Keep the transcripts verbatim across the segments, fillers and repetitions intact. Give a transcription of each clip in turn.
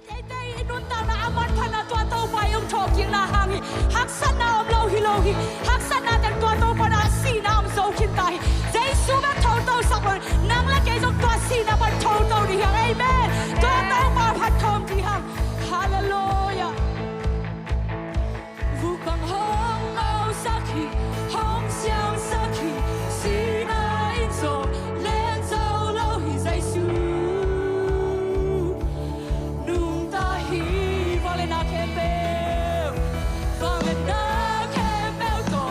Eite i nuntakna a manphatna tua Topa i hong thawhkikna hang hi. Haksatna om lo hi lo hi. Haksatna teng tua Topa na sihna om zo khin ta hi. Jesu bek thotosak lo hi. Nang le kei zong tua sihna pan thoto ding hi hang. Amen. Tua Topa phat khawm ding hi hang. Halleluiah. Vuk bang hong mausak hi, hong siangsak hi, sihna in zong len zo lo hi Jesu. Nungta hi vangliatna khempeuh, vangliatna khempeuh tawh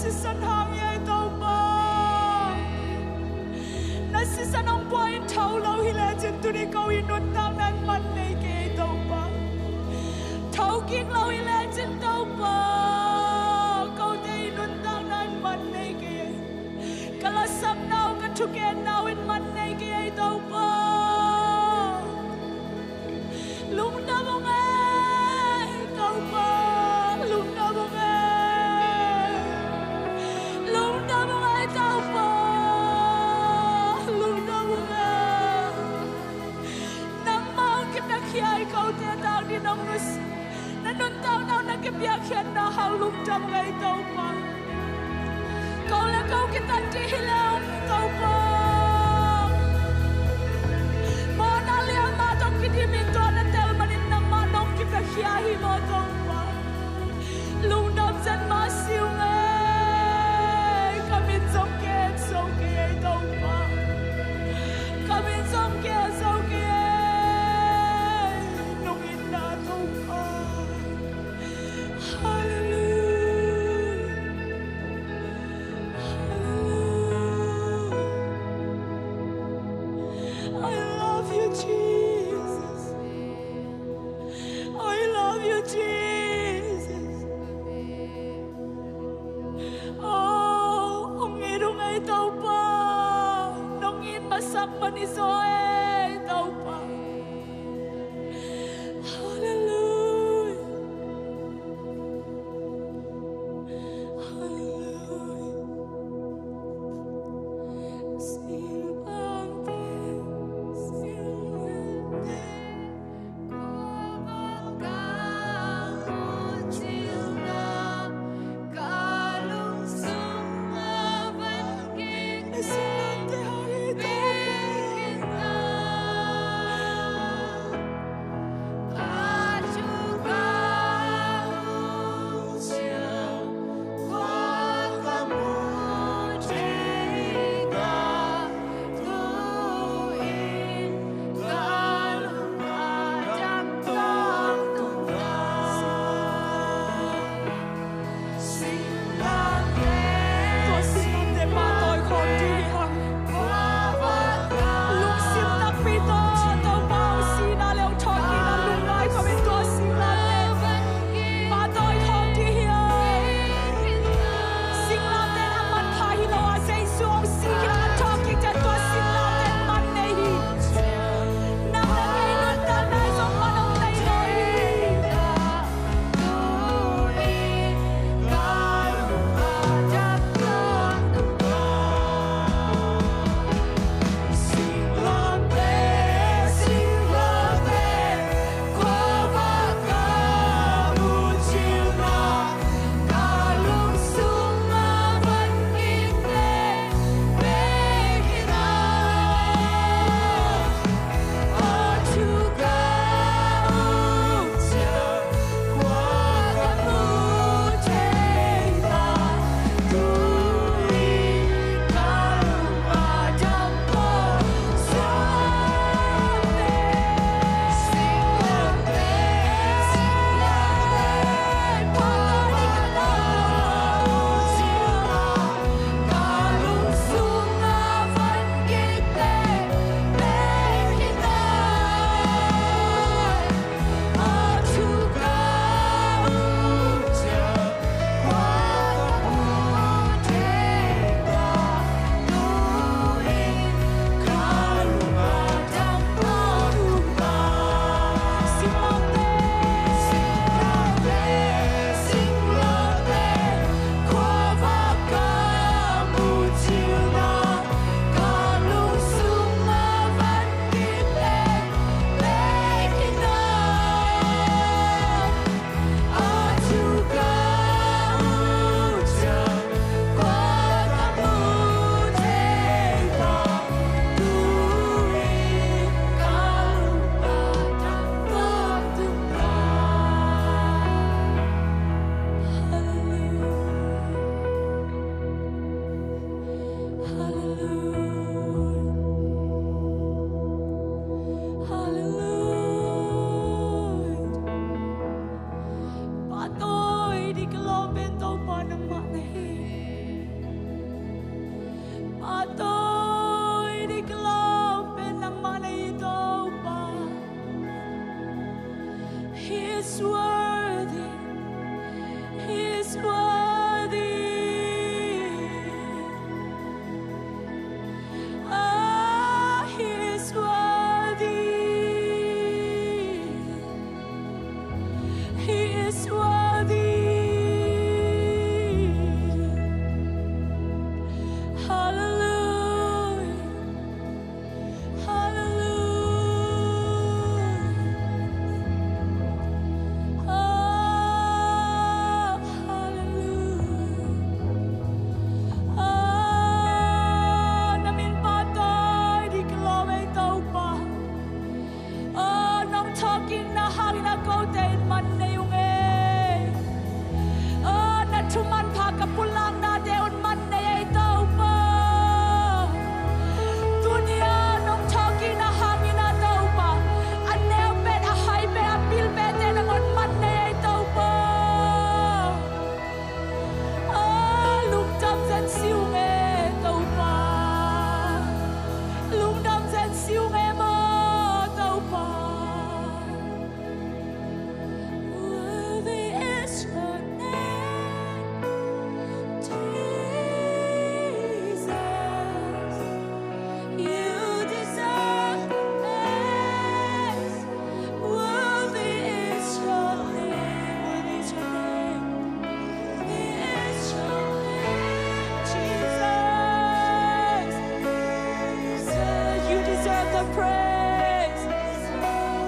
sisan hang hi ei Topa. Na sisan hong pua in tho lo hi lecin tuni ko i nuntakna in man nei kei ei Topa. Tho kik lo hi lecin Topa, kote i nuntakna in man nei kei ei. Ka lasapna uh, ka thukennau in man nei kei ei Topa. Lungdam ung ei Topa, lungdam ung ei. Lungdam ung ei Topa, lungdam ung ei. Nangmah hong kipiakhia ei, kote tang ding nong nusia, na nuntakna uh na kipiakkhiatna hang lungdam ung ei Topa. Ko le ko kitat ding hi leng Topa, mawhna lian mah tawh kidim in tua na tel manin nangmah nong kipiakhia hi maw Topa. Lungdam zen mah si ung ei. Ka min zong kiat zo kei ei Topa. Ka min zong kiat zo kei ei. Nong itna Topa. Halleluia. Halleluia. He's worthy. He's worthy. Ah, he's worthy. He is worthy. Hallelujah. Hallelujah. Oh, hallelujah. Oh, na min pahtawi ding kilawm ei Topa. Oh, nong thawhkikna hangin a kote in man nei ung ei. Oh, na thumanpha ka pulaknate un man nei ei Topa. Tuni-a nong thawhkikna hangin a Topa, a neu pen, a hai pen, a pil pente nangawn man nei ei Topa. Ah, lungdam zen si ung e Topa. Lungdam zen si ung e maw Topa. Worthy is your name, Jesus. You deserve the praise. Worthy is your name. Worthy is your name. Worthy is your name, Jesus. You deserve the praise.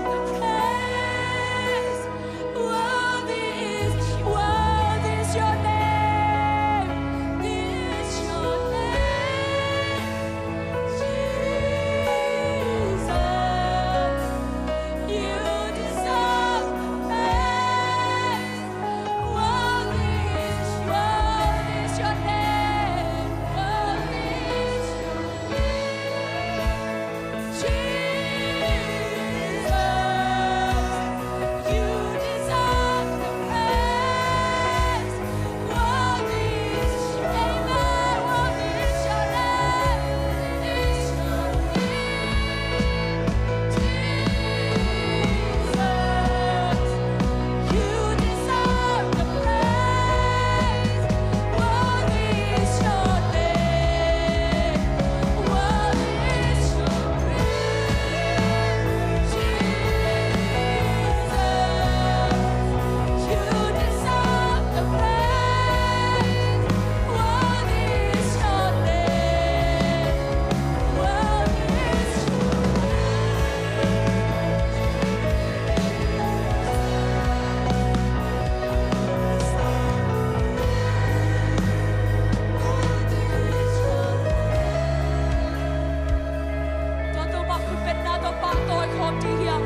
The praise. Worthy is, worthy is your name. Is your name, Jesus. You deserve the praise. Worthy is, worthy is your name. Worthy is your name. Jesus, you deserve the praise. Worthy is, amen, worthy is your name. Is your name. Jesus, you deserve the praise. Worthy is your name. Worthy is your name, Jesus. You deserve the praise. Worthy is your name. Worthy is your name. Tua Topa khutbetna tawh pahtawi khawm ding hiam?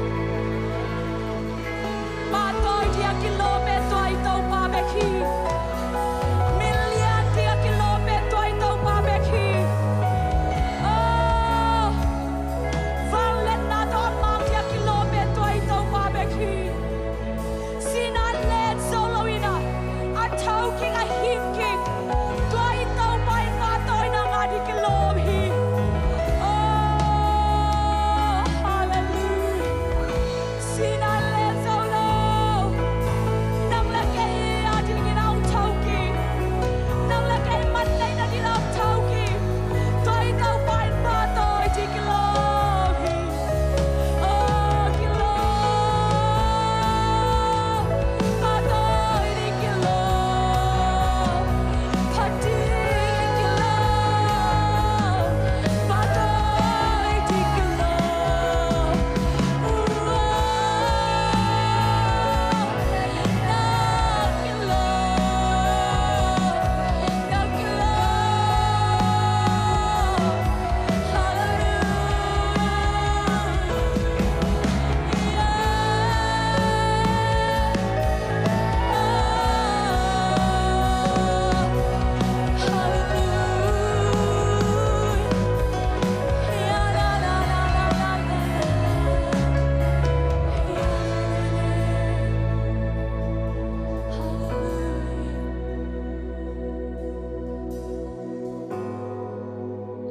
Pahtawi ding a kilawm pen tua i Topa bek hi. Min lian ding a kilawm pen tua i Topa bek hi. Oh, vangliatna tawh a mang ding a kilawm pen tua i Topa bek hi. Sihna len zo loin ah, a thokik, a hingkik, tua i Topa in pahtawina ngah ding kilawm hi. Oh, hallelujah. Sihna len zo lo, nang le kei a dingin a hong thokik, nang le kei man neihna dingin a hong thokik, tua i Topa in pahtawina ding kilawm hi.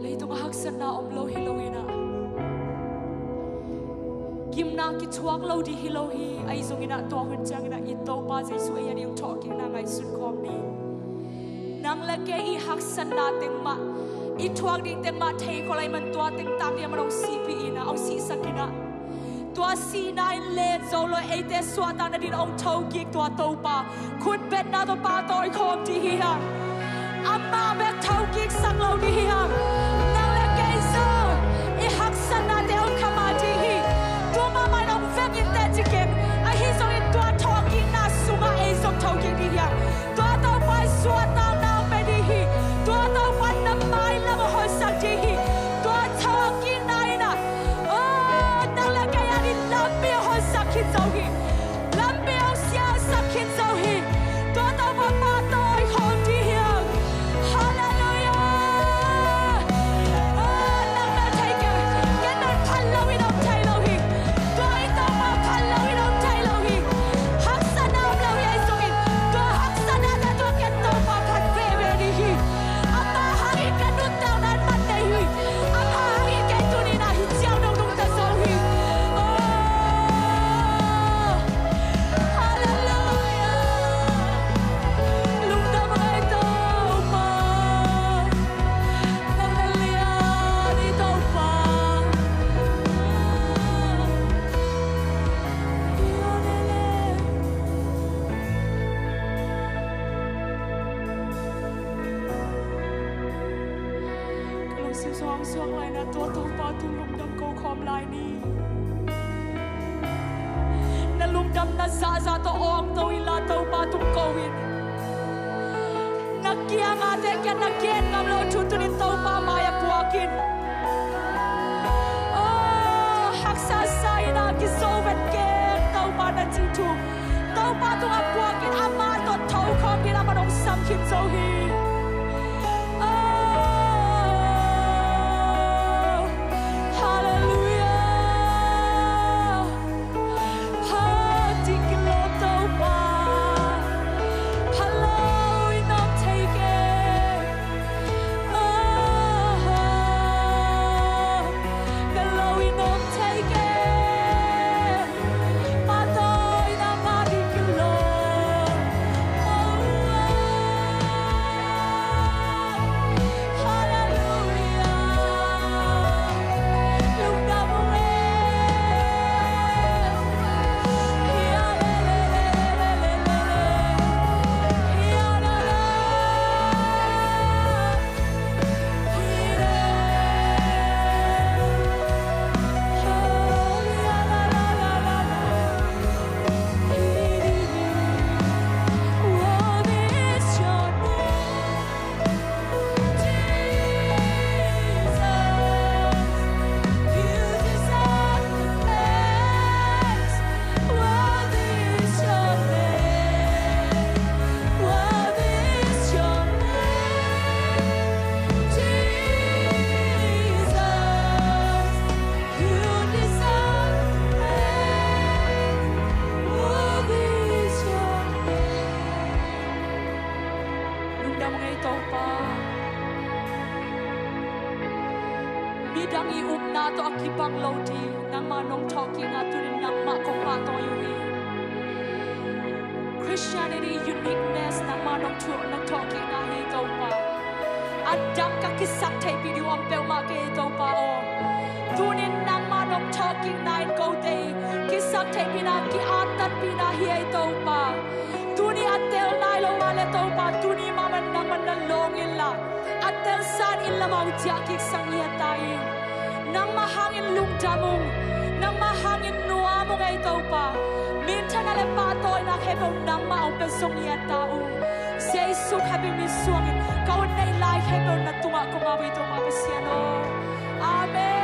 Leitung a haksatna om lo hi lo in ah, gimna kithuak lo ding hi lo hi. Ahi zongin ah tua hun ciangin ah i Topa Jesuh ei a ding thawhkikna ngaihsun khawm ni. Nang le kei i haksatna teng mah, i thuak ding teng mah thei khol ahih man tua teng tang ding a man hong sihpih in ah, hong sihsak in ah, tua sihna in len zo lo, eite suahtakna dingin hong thokik tua Topa, khutbetna tawh pahtawi khawm ding hi hang. Amah bek thokiksak lo ding hi hang. Nang le kei zong i haksatnate hong khamah ding hi. Tua mahmah in hong veng in teh ci keng. Ahi zongin tua thawhkikna sungah ei zong thokik ding hi hang. Tua Topa in suahtakna hong pia ding hi. Tua Topa in na mailam hong honsak ding hi. Tua thawhkikna in ah, oh, nang le kei a ding lampi hong honsak khin zo hi. Lampi hong siangsak khin zo hi. Tua Topa pahtawi khawm ding hi hang. Halleluiah. Oh, nang mel thei kei, ken mel phal loin om thei lo hi. Tua i Topa phal loin om thei lo hi. Haksatna om lo hi, ahi zongin tua haksatnate tawh ken Topa phat veve ding hi. Amah hangin ka nuntakna in man nei hi. Amah hangin kei tuni-in ah hih ciang dong nungta zo hi. Oh, halleluiah. Lungdam ei Topa. Nang na lian hi Topa. Ka lungsim sungah hong suak lai-in ah tua Topa tung lungdam ko khawm lai ni. Na lungdamna zahzah tawh awngto inla Topa tung ko in. Na kiangah te kiang na gen ngam lo thu tuni-in Topa mai-ah puak in. Oh, haksa sa-in ah kizo vet keng Topa na cih thu Topa tungah puak in, amah tawh tho khawm dingin amah hong sam khin zo hi. Oh, halleluiah. Phat ding kilo Topa, phal loin om thei kei. Oh, phal loin om thei kei. Pahtawi nangmah ding kilo. Oh, halleluiah. Lungdam ung e. Lungdam ung e Topa. Midang i upna tawh a kibang lo ding nangmah nong thawhkikna tuni-in nangmah kong pahtawi uh hi. Christianity uniqueness nangmah nong thu-, nong thawhkikna hi Topa. A dang ka kisak theihpih ding uh om peuhmah kei Topa aw. Tuni-in nangmah nong thawhkikna in kote kisak theihpihna, ki-attanpihna hi ei Topa. Tuni a tel nai lo mah leh Topa, tuni mahmah nangmah na lawng inla, a telsa in inn lamah hong ciah kiksak ngiat ta ing. Nangmah hangin lungdam ung, nangmah hangin nuam ung ei Topa. Minthanna le pahtawina khempeuh nangmah hong pia zong ngiat ta ung. Jesuh khat bek min suangin ka hun neih lai khempeuh na tungah kong ap hi Topa Pasian aw. Amen.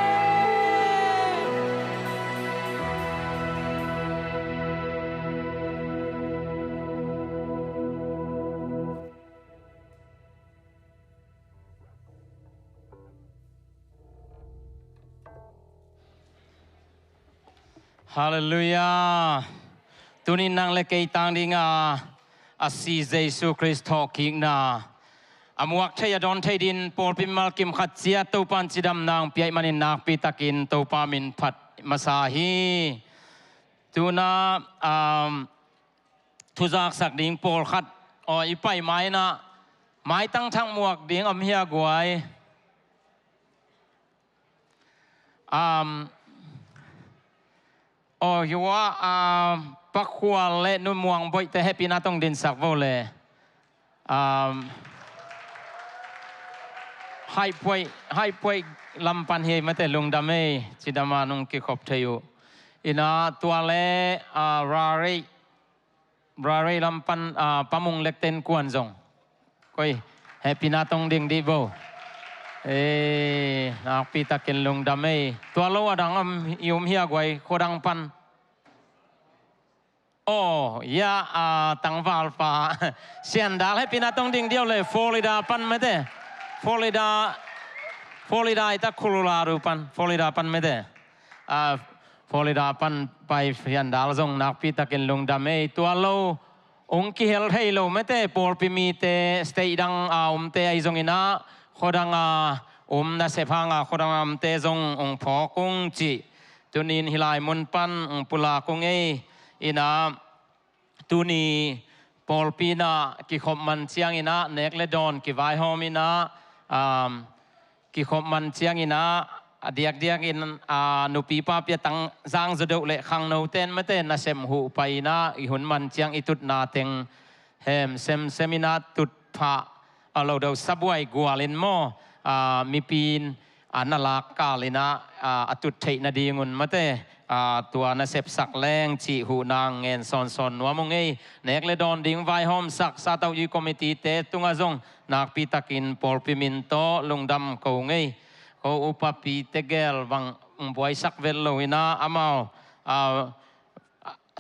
Halleluiah. Tuni nang le kei tang dinga a si Jesu Khrist thawhkikna a muak thei, a dawn thei dingin pawlpi mimal kim khat ciat Topa in cidamna hong pia ahih manin nakpi takin Topa min phat masa hi. Tuna, um, thuzaksak ding pawlkhat, aw, i pai mai-inah maitang thak muak ding om hia guai? Um, aw, hua, um, Pa Khual le Nu Muang Boih te hehpihna tawng dinsak vo le. Um, Haihpuai, Haihpuai lam pan hi ei mate, lungdam ei, cidama nung kikhop thei uh. Inah tua le, ah, Rarei, Rarei lam pan, ah, Pa Mung Lek Ten Kuan zong. Koi, hehpihna tawng ding dih vo. Ei, nakpi takin lungdam ei. Tua lo a dang om, i om hia guai, khua dang pan. Aw, ya, ah, tangvalpa. Siandal hehpihna tawng ding diau le, Florida pan mate. Florida, Florida ita Colorado pan, Florida pan mate. Ah, Florida pan pai Siandal zong nakpi takin lungdam ei. Tua lo, ung kihel thei lo mate, pawlpi mite, state dang a omte ahi zonginah, khua dang a om nasep hanga, khua dang a omte zong ung phawk ung cih. Tunin hih lai mun pan ung pulak ung ei, inah tuni pawlpi inah kikhop man cianginah nek le dawn kivaihawm inah, um, kikhop man cianginah a diakdiakin, ah, nupi papi a tang zangzaw deuh le khangnote in mate nasep huh pai inah i hun man ciang i tutna teng hem semsem inah tut phah a lo deuh sabuai gualin maw, ah, mipi in a na lak kal inah, ah, a tut theih nadingun mate, ah, tua nasepsak leng cih huhna ngen sawnsawn nuam ung ei. Nek le dawn ding vaihawmsak Sautawyi committee-te tungah zong nakpi takin pawlpi min tawh lungdam ko ung ei. Ko upapi tegel bang buaisak vet lo inah amau, ah,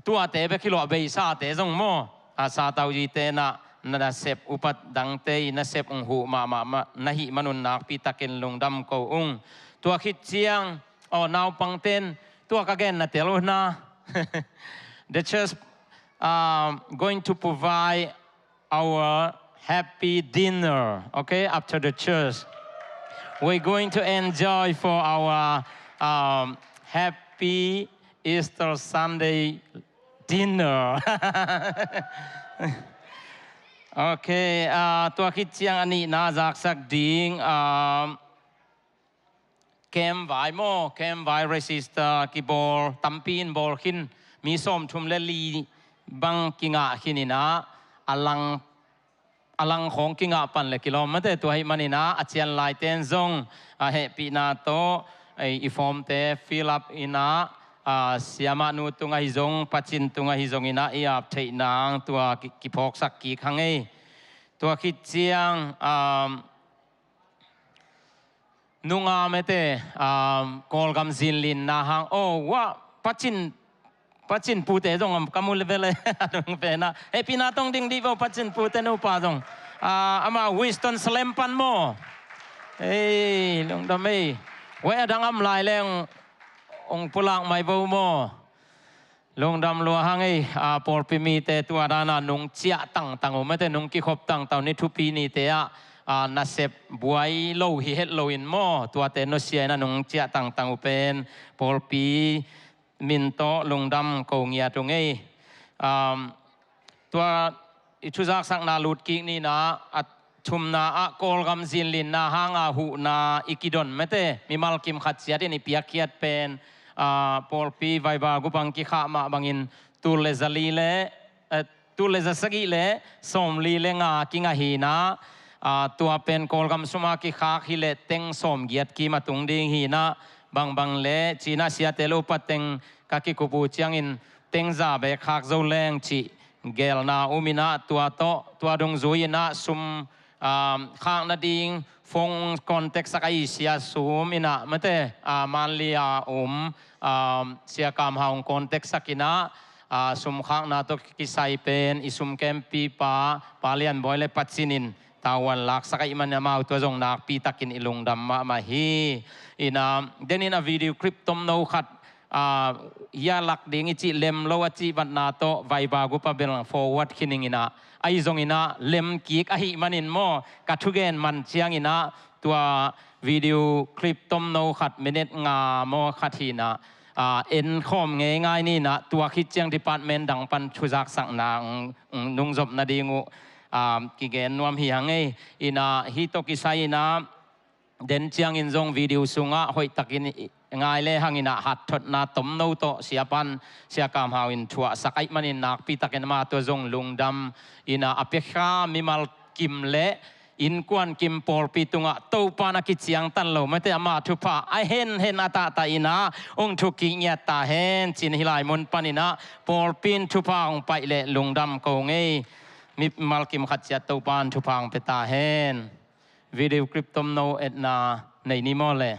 tuate bek hi lo a, beisate zong maw, a, Sautawyi-te inah nasep upat dangte i nasep ung huh mahmah na hih manun nakpi takin lungdam ko ung. Tua khit ciang, aw, naupangte in tua ka genna tel uh na. The church, um, going to provide our happy dinner, okay, after the church. We're going to enjoy for our, um, happy Easter Sunday dinner. Okay, ah, tua khit ciang a nihna zaksak ding, ah, camp vai maw, camp vai register kibawl, tampi in bawl khin, mi sawmthum le li bang kingah khin inah, a lang, a lang khawng kingah pan le kilawm mate, tua ahih maninah a cian laite in zong a hehpihna tawh, ei, i form-te fill up inah, a, siamahnu tung ahi zong, pacin tung ahi zonginah i ap theih nang tua ki-, kiphawksak kik hang ei. Tua khit ciang, um, nunga mete, um, Kawlgam zinlinna hang, oh, wa, pacin, pacin pute zong om ka mu le vele, a dong pena. Hehpihna tawng ding dih vo, pacin pute nupa zong. Ah, ama Winston Slem pan maw. Ei, lungdam ei. Wei a dang om lai leng ong pulak mai vo maw. Lungdam lua hang ei, a, pawlpi mite tua dana nung ciah tangtang uh mete, nung kikhop tangtang uh ni thupi nite ah, a, nasep buai lo hi het loin maw, tuate nusia ina nung ciah tangtang uh pen pawlpi min tawh lungdam ko ngiat ung ei. Um, tua i thuzaksakna lutkik nina, a thumna ah Kawlgam zinlinna hanga huhna i kidon mete, mimal kim khat ciatin i piakkhiat pen, ah, pawlpi vaiva gupang kikhah mah bangin tul le za li le, eh, tul le za sagih le sawmli le nga kingah hina, ah, tua pen Kawlgam suma kikhak hileh teng sawmgiat kim a tung ding hina, bangbang le cina siate lo pat teng ka kikup uh ciangin teng za bek khak zo leng cih gelna um inah tua tawh, tua dungzui inah sum, um, khak nading phone contact sak a i sia sum inah mete, ah, Manli a um, um, sia Kam Haung contact sak inah, ah, sum khakna tawh kisai pen i sum kempi pa, Pa Lian Bawi le pacinin tauan laksak a i man amau tua zong nakpi takin i lungdam mahmah hi. Inah, denin a video clip tomno khat, ah, hia lak ding i cih lem lo a cih vatna tawh vaiva gupa bel forward khin ing inah, ahi zong inah lem kik ahih manin maw, ka thugen man ciang inah tua video clip tomno khat minute nga maw khat hi inah, ah, en khawm ngeingai ni in ah, tua khit ciang department dang pan thuzaksakna, mm, mm, nungzop nading uh, ah, kigen nuam hi hang ei. In ah, hih tawh kisai in ah, den ciangin zong video sungah hoihtakin i, ngai le hang in ah, hatthotna tomno tawh Sia Pan, Sia Kam Hau in thuahsak ahih manin nakpi takin ama tua zong lungdam in ah, a piakha mimal kim le innkuan kim pawlpi tungah Topa'n a kiciangtan lo mate ama thupha a henhen a tahtah in ah, hong thukik ngiat ta hen ci-in hih lai mun pan in ah, pawlpi in thupha hong paih leh lungdam ko ngei. Mimal kim khat ciat Topa'n thupha hong pia ta hen. Video clip tomno etna nei ni maw le?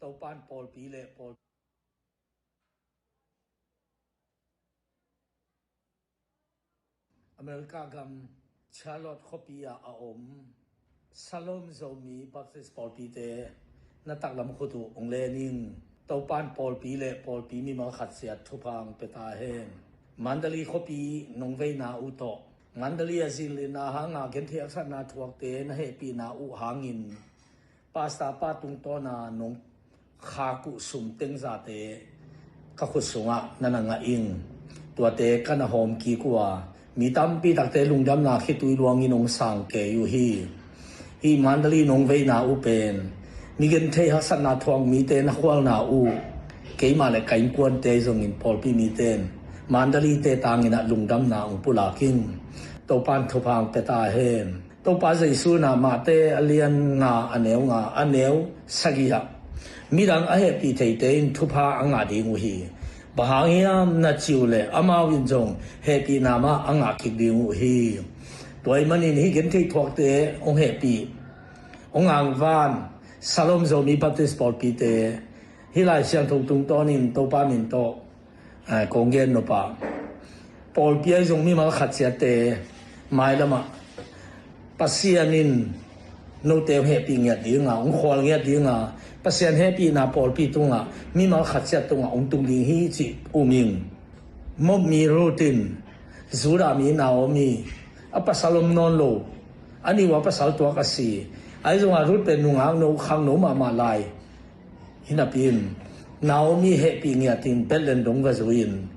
Topa'n pawlpi le pawl America gam Charlotte khuapi ah a om Shalom Zomi Baptist pawlpite na taklam khut uh hong len ing. Topa'n pawlpi le pawlpi mimal khat ciat thupha hong pia ta hen. Mandalay khuapi nong veina uh tawh Mandalay a zinlinna hanga genthei haksatna thuakte na hehpihna uh hangin Pastor pa tungtawna nong khak uh sum teng zate ka khut sungah na na ngah ing. Tuate ka na hawm kik uh a, mi tampi takte lungdamna khitui luangin hong sang kei uh hi. Hih Mandalay nong veina uh pen mi genthei haksatna thuak mite na khualna uh, keimah le ka innkuante zongin pawlpi mite in Mandalay-te tangin ah lungdamna hong pulak ing. Topa'n thupha hong pia ta hen. Topa Jesu in ah Mate a lian nga a neu nga a neu sagih ah midang a hehpih theite in thupha a ngah ding uh hi. Bang hang hiam na cih uh leh amau in zong hehpihna mah a ngah kik ding uh hi. Tua ahih manin hih genthei thuakte hong hehpih, hong angvan Shalom Zomi Baptist pawlpite hih Lai Siangtho tungtawnin Topa min tawh, eh, kong gen nop a, pawlpi ah zong mimal khat ciatte mailamah Pasian in note hong hehpih ngiat dinga, hong khual ngiat dinga, Pasian hehpihna pawlpi tungah mimal khat ciat tungah hong tung ding hi cih um ing. Moab mi Ruth in Judah mi Naomi, a pasal om nawn lo, a nih uh a pasal tuak a si. Ahi zongah Ruth pen nungak no, khangno mahmah lai hi napi in Naomi hehpih ngiatin Bethlehem dong va zui in,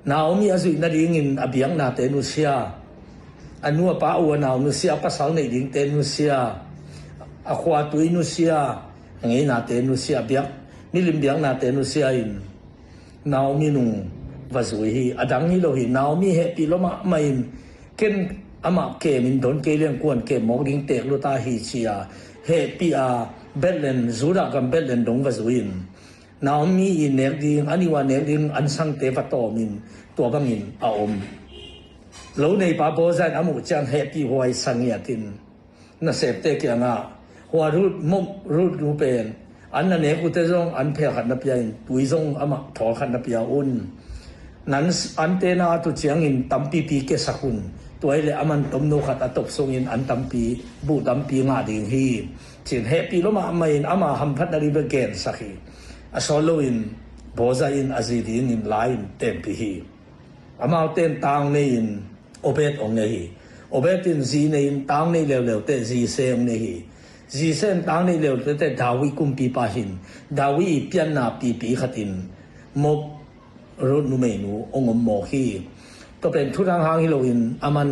Naomi a zuih nadingin a biaknate nusia, a nu a pa uh a nau nusia, a pasal neih dingte nusia, a khuatui nusia, a ngeinate nusia, a biak, milim biaknate nusia in Naomi nung va zui hi. A dang hi lo hi. Naomi hehpih lua mahmah in, ken amah kemin don kei leng kuan kem mawk ding teek lua ta hi ci-a hehpih a Bethlehem, Judah gam Bethlehem dong va zui in, Naomi in nek ding, a nih uh a nek ding ansangte va tawm in, tua bangin a om. Lo neipa Boaz in a muh ciang hehpih huai sa ngiatin nasepte kiangah, hua Ruth, Moab Ruth nu pen, an na nek uhte zong an phel khat na pia in, tui zong amah thawl khat na pia un. Nan s-, an tena a tu ciangin tampipi kesak un. Tua hi leh aman tomno khat a top sungin an tampi, buh tampi ngah ding hi, ci-in hehpih lua mahmah in ama hamphatna ding bek gensak hi. A sawt loin Boaz in a zi dingin la-in tenpih hi. Amaute in tang nei-in Obed hong nei hi. Obed in zi nei-in tang neih leuleu teh Jesse hong nei hi. Jesse in tang neih leuleu teh David kumpipa hi in, David i pianna pipi khatin Moab Ruth numeinu hong om mawk hi. Tua pen thu dang hang hi loin aman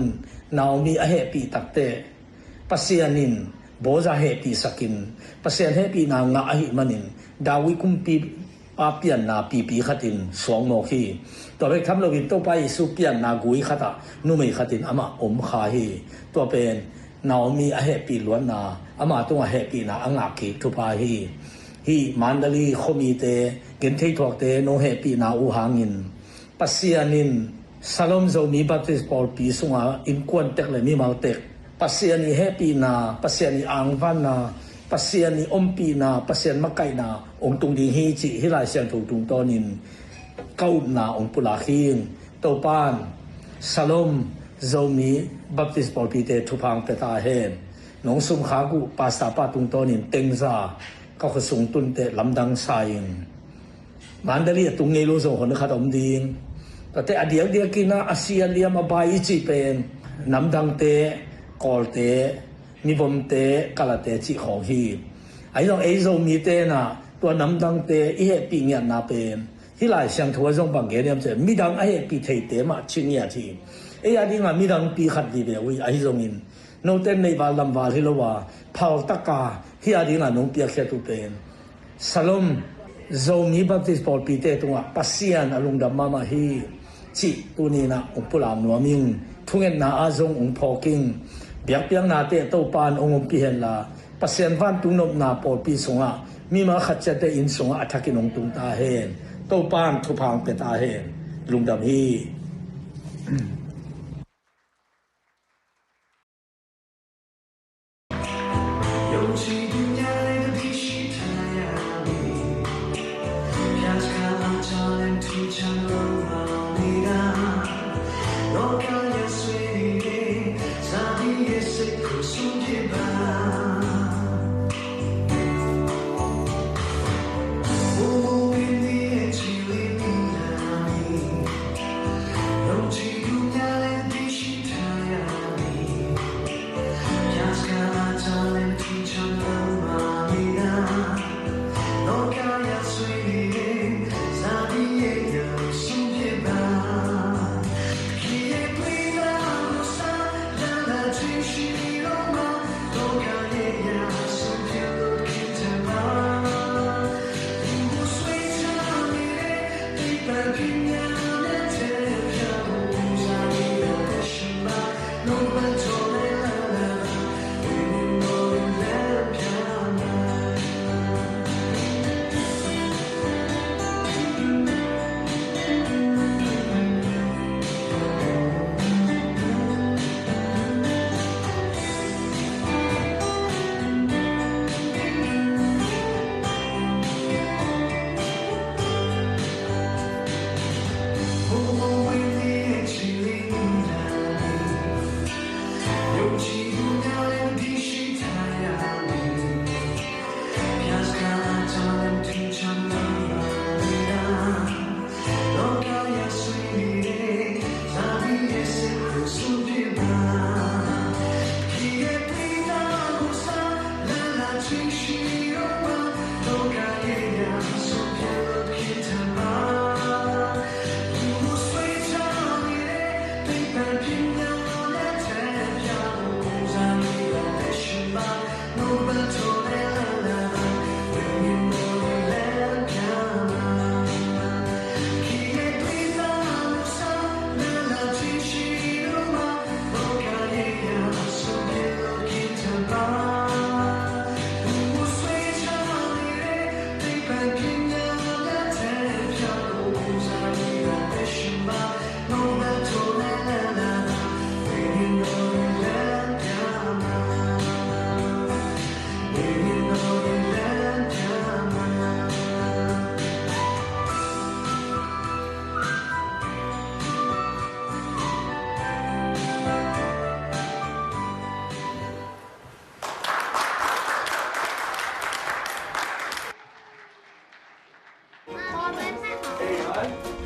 Naomi a hehpih takteh Pasian in Boaz hehpihsakin, Pasian hehpihna ngah ahih manin David kumpipa pianna pipi khatin suak mawk hi. Tua bek tham loin Topa Jesu pianna gui khatah numei khatin amah om kha hi. Tua pen Naomi a hehpih luatna, ama tungah hehpihna a ngah kik thupha hi. Hih Mandalay khuamite, genthei thuakte nong hehpihna uh hangin Pasian in Shalom Zomi Baptist pawlpi sunga innkuan tek le mimal tek Pasian i hehpihna, Pasian i angvanna, Pasian i ompihna, Pasian makaihna hong tung ding hi cih hih Lai Siangtho tungtawnin ka upna hong pulak hi. Topa'n Shalom Zomi Baptist pawlpite thupha hong pia ta hen. Nong sumkhak uh pastor pa tungtawnin tengza ka khuasung tunteh lamdang sa ing. Mandalay a tung ngei lo zong hun khat om ding. Tuate a diakdiakin ah a si a liam a bai i cih pen namdangte, Kawlte, mivomte, Kalate cih khawng hi. Ahi zong ei Zomite in ah tua namdangte i hehpih ngiatna pen hih Lai Siangtho ah zong bang gen hiam cih leh midang a hehpih theite mah ci ngiat hi. Ei a dingah midangpi khat vive uh hi. Ahi zongin note in neihval lamval hi lo a, phaltaka hih a dingah nong piakkhiat uh pen Shalom Zomi Baptist pawlpite tungah Pasian a lungdam mahmah hi cih tuni-in ah hong pulak nuam ing. Thungetna ah zong hong phawk ing. Biakpiaknate Topa'n hong ompih henla, Pasian vantung nopna pawlpi sungah mimal khat ciatte inn sungah a thakin hong tung ta hen. Topa'n thupha hong pia ta hen. Lungdam hi.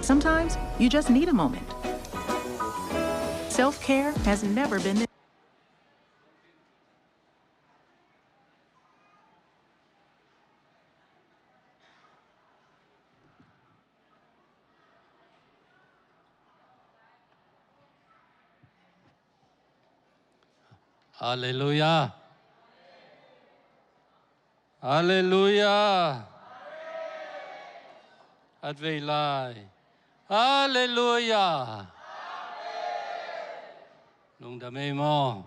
Sometimes you just need a moment. Self-care has never been this. Halleluiah. Halleluiah. At vei lai. Halleluiah. Lungdam ei maw?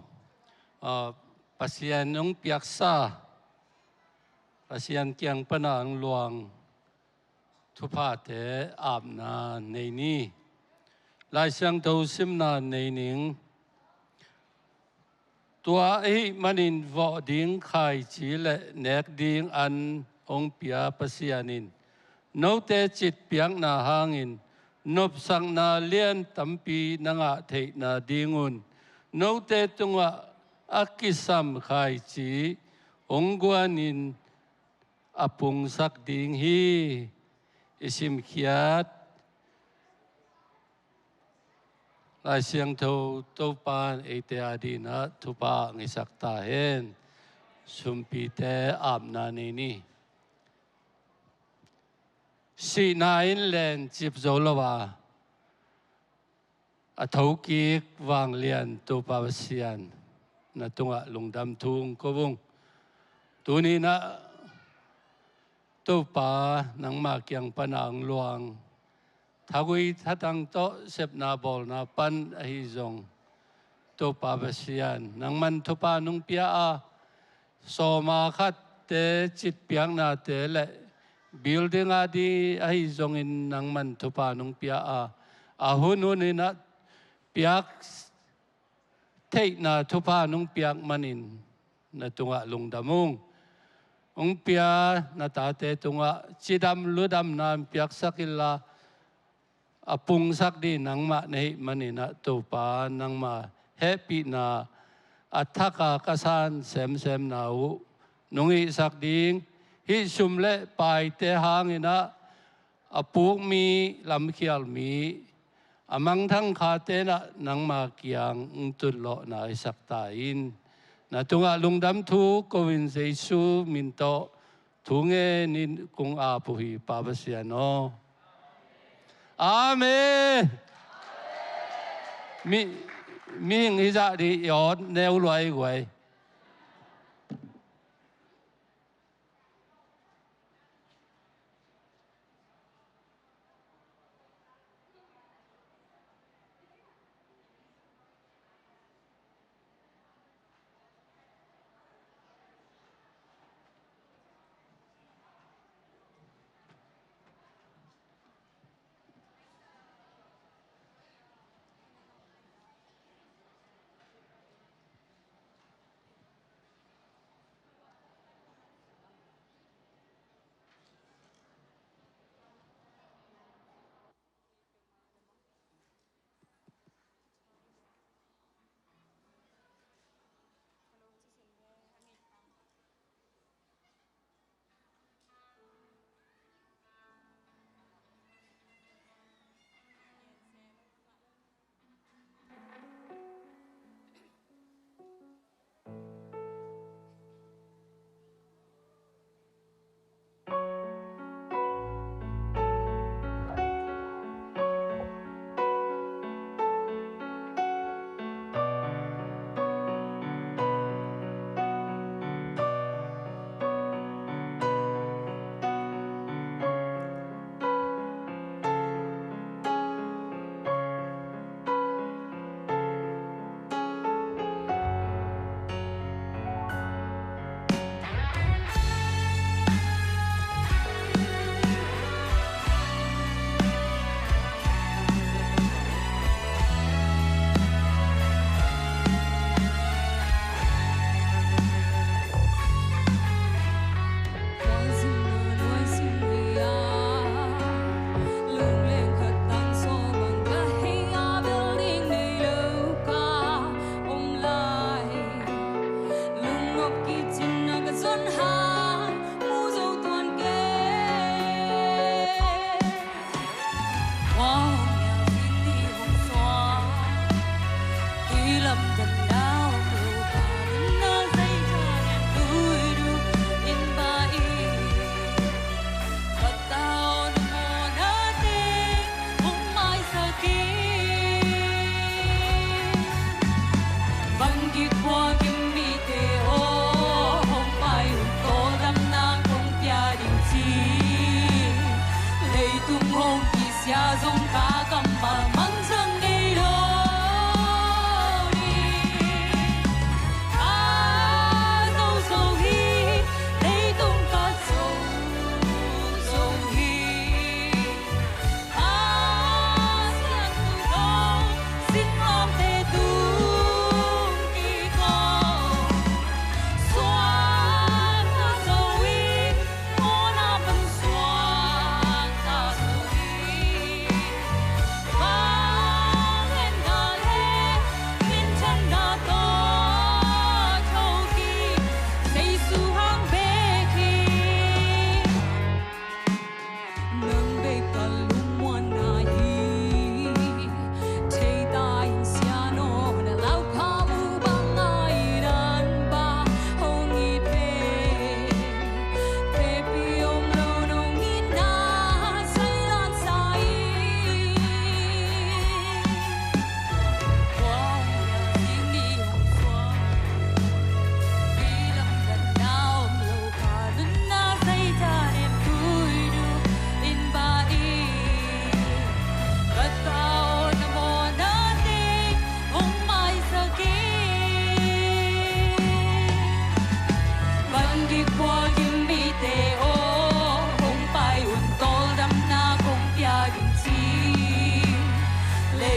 Ah, Pasian hong piaksa, Pasian kiang pana hong luang thuphate apna nei ni. Lai Siangtho simna nei ning. Tua ahih manin vawh ding khaici le nek ding an hong pia Pasian in note citpiakna hangin nopsakna lian tampi na ngah theihna dingun note tungah a kisam khaici hong guanin a pungsak ding hi. I simkhiat Lai Siangtho Topa in eite adingin thupha ngisak ta hen. Sumpite apna nei ni. Sihna in lencip zo lo a, a thokik vanglian Topa Pasian, na tungah lungdam thu ko ung. Tuni-in ah Topa nangma kiang pan a hong luang thagui thatang tawh sepna bawlna pan ahi zong, Topa Pasian, nangman thupha nong pia a, sawma khatte citpiaknate le building a di ahi zongin nangman thupha nong pia a, a hun hunin ah piak theihna thupha nong piak manin na tungah lungdam ung. Hong pia na tate tungah cidam ludamna piaksak inla, a pungsak ding nangmah na hih manin ah Topa, nangma hehpihna a thak a ka san semsemna uh nong hihsak ding, hih sum le paite hangin ah a puk mi, lamkhial mi, a mangthang khate in ah nangma kiang hong tutlawhna hisak ta in. Na tungah lungdam thu ko-in Jesu min tawh thu ngenin kong ap uh hi, Pa Pasian aw. Amen. Mi, mihing hi zah dih i awt neu luai guai.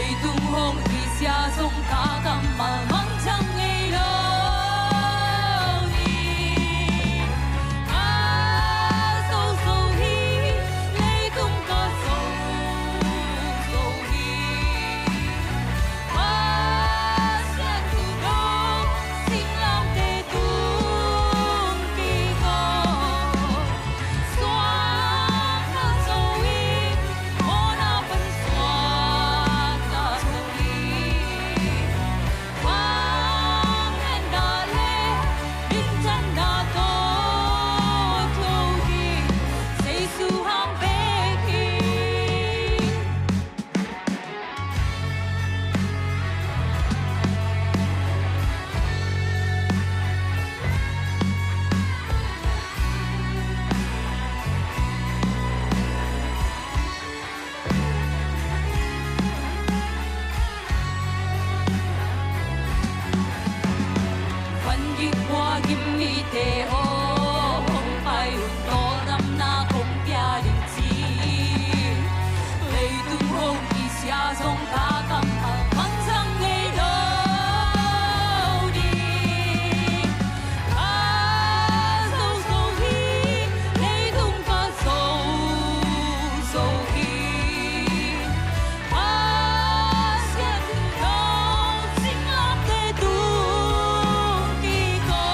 Leitung hong isia zong ka kammal mangthang ngei lo ding. Ka zo zo hi, leitung ka zo zo hi. Pasian thu dong singlamteh tung kik o. Suakta zo hi, mawhna pan suakta zo hi. Vanglian da le minthanna tawh tho hi, Jesu hang bek hi. Van gik khua gim mite aw, hong pai un, tawldamna kong pia ding ci. Leitung hong isia zong ka kammal mangthang ngei lo ding. Ka zo zo hi, leitung ka zo zo hi. Pasian thu dong singlamteh tung kik o.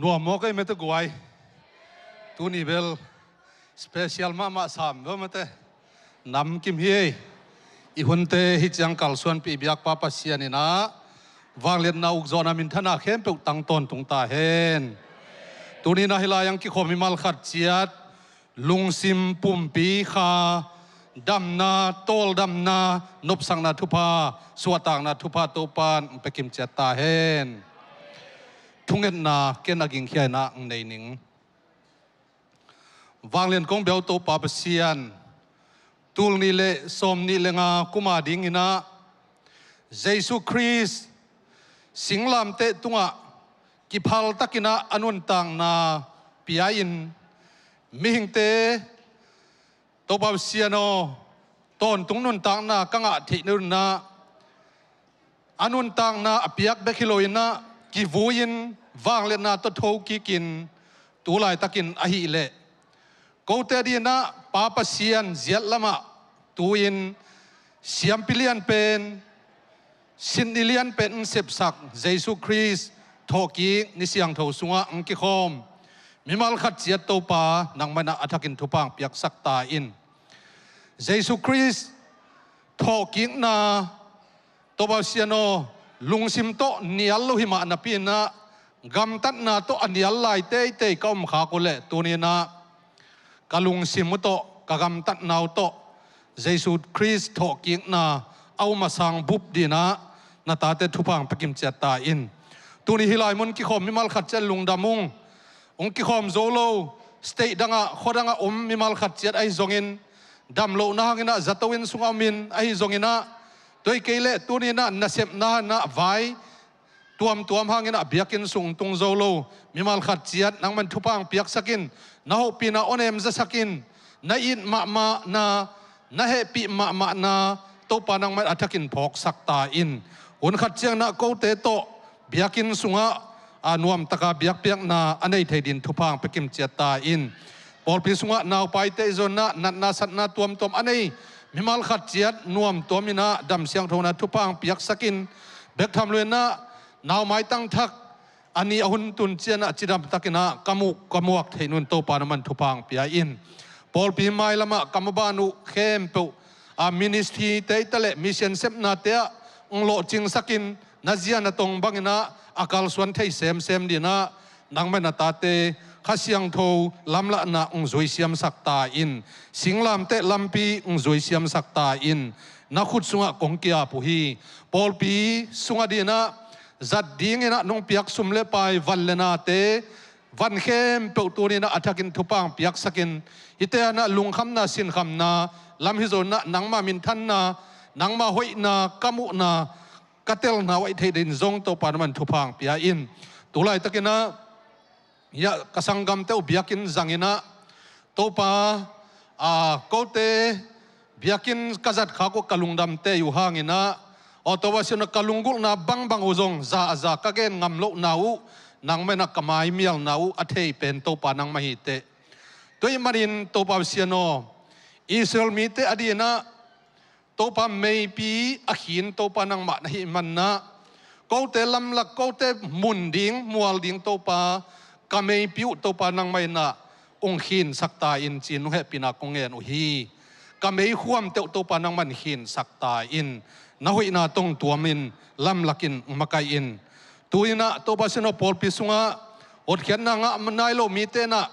Nuam maw kei mete guai? Tuni bel special mahmah sam bel mete. Namkim hi ei. I hunte hi ciang kalsuanpih biakpa Pasian in ah vangliatna ukzawhna minthana khempeuh tang tawntung ta hen. Tuni na hi lai ang kikhawm mimal khat ciat lungsim pumpi kha damna, tawldamna, nopsakna thupha, suahtakna thupha Topan pia kimciat ta hen. Thungetna ken a gingkhia in ah nei ning. Vanglian kong bia uh Topa Pasian, tul nih le sawm nih le nga kum a dingin ah Jesu Khrist singlamteh tungah kiphal takin ah a nuntakna pia-in mihingte Topa Pasian aw, tawntung nuntakna ka ngah theih nadingin ah a nuntakna a piak bek hi loin ah kivui-in vangliatna tawh thokikin tu laitakin ahih leh kote adingin ah Pa Pasian ziat lamah tu-in siampi lian pen, sitni lian pen in sepsak Jesu Khrist thawhkik ni siangtho sungah ang kikhawm mimal khat ciat Topa nangmah in ah a thakin thupha ang piaksak ta in. Jesu Khrist thawhkikna Topa Pasian aw, lungsim tawh nial lo hi mah napi-in ah gamtatna tawh a nial lai teitei ka om khak uh leh tuni-in ah ka lungsim uh tawh, ka gamtatna uh tawh Jesu Khrist thawhkikna a um a sang bup dingin ah na tate thupha ang pia kimciat ta in. Tuni hi lai mun kikhawm mimal khat ciat lungdam ung. Hong kikhawm zo lo state dangah, khua dangah om mimal khat ciat ahi zongin, dam lohna hangin ah zato inn sungah om in ahi zongin ah, tua hi kei leh tuni-in ah nasepna in ah vai tuamtuam hangin ah biakinn sung tung zo lo mimal khat ciat nangmah in thupha ang piaksak in, na hopihna aw nem zasak in, na it mahmahna, na hehpih mahmahna Topa nangmah in a thakin phawksak ta in. Hun khat ciangin ah kote tawh biakinn sungah a nuamtaka biakpiakna a nei thei dingin thupha ang pia kimciat ta in. Pawlpi sungah naupaite i zon ah natna satna tuamtuam a nei mimal khat ciat nuamtuam in ah dam siangthona thupha ang piaksak in, bek tham lo-in ah nau maitang thak a ni a hun tun ciangin ah cidam takin ah ka muh ka muak theih nadingin Topa nangmah in thupha ang pia in. Pawlpi mailamah ka maban uh khempeuh a ministry te i ta leh mission sepnate ah hong lawhcingsak in, na zia na tong bangin ah a kalsuan thei semsem dingin ah nangmah in na tate Kha Siangtho lamlahna hong zui siamsak ta in, singlamteh lampi hong zui siamsak ta in, na khut sungah kong ki-ap uh hi. Pawlpi sungah dingin ah zat dingin ah nong piak sum le pai, van le nate, van khempeuh tuni-in ah a thakin thupha ang piaksak in, hihte in ah lungkhamna sinkhamna lam hi zongin ah nangmah minthanna, nangmah hoihna ka muhna, ka telna uh ahi thei dingin zong Topa nangmah in thupha ang pia in. Tu laitakin ah hiah ka sanggamte uh biakinn zangin ah Topa, a, kote biakinn ka zat khak uh ka lungdam tei uh hangin ah, aw Topa Pasian aw, ka lunggulhna bangbang uh zong za a za ka gen ngam lohna uh nangmah in ah ka maimialna uh a thei pen Topa nangmah hi teh. Tua ahih manin Topa Pasian aw, Israel mite adingin ah Topa meipi a khin Topa nangmah na hih manin ah, kote lamlak, kote mun ding mual ding Topa, ka meipi uh Topa nangmah in ah hong khinsak ta in ci-in hong hehpihna kong ngen uh hi. Ka meikhuamte uh Topa nangmah in khinsak ta in, na hoihna tawh tuamin lamlakin hong makaih in. Tu-in ah Topa Pasian aw, pawlpi sungah hotkhiatna ngah nai lo mite in ah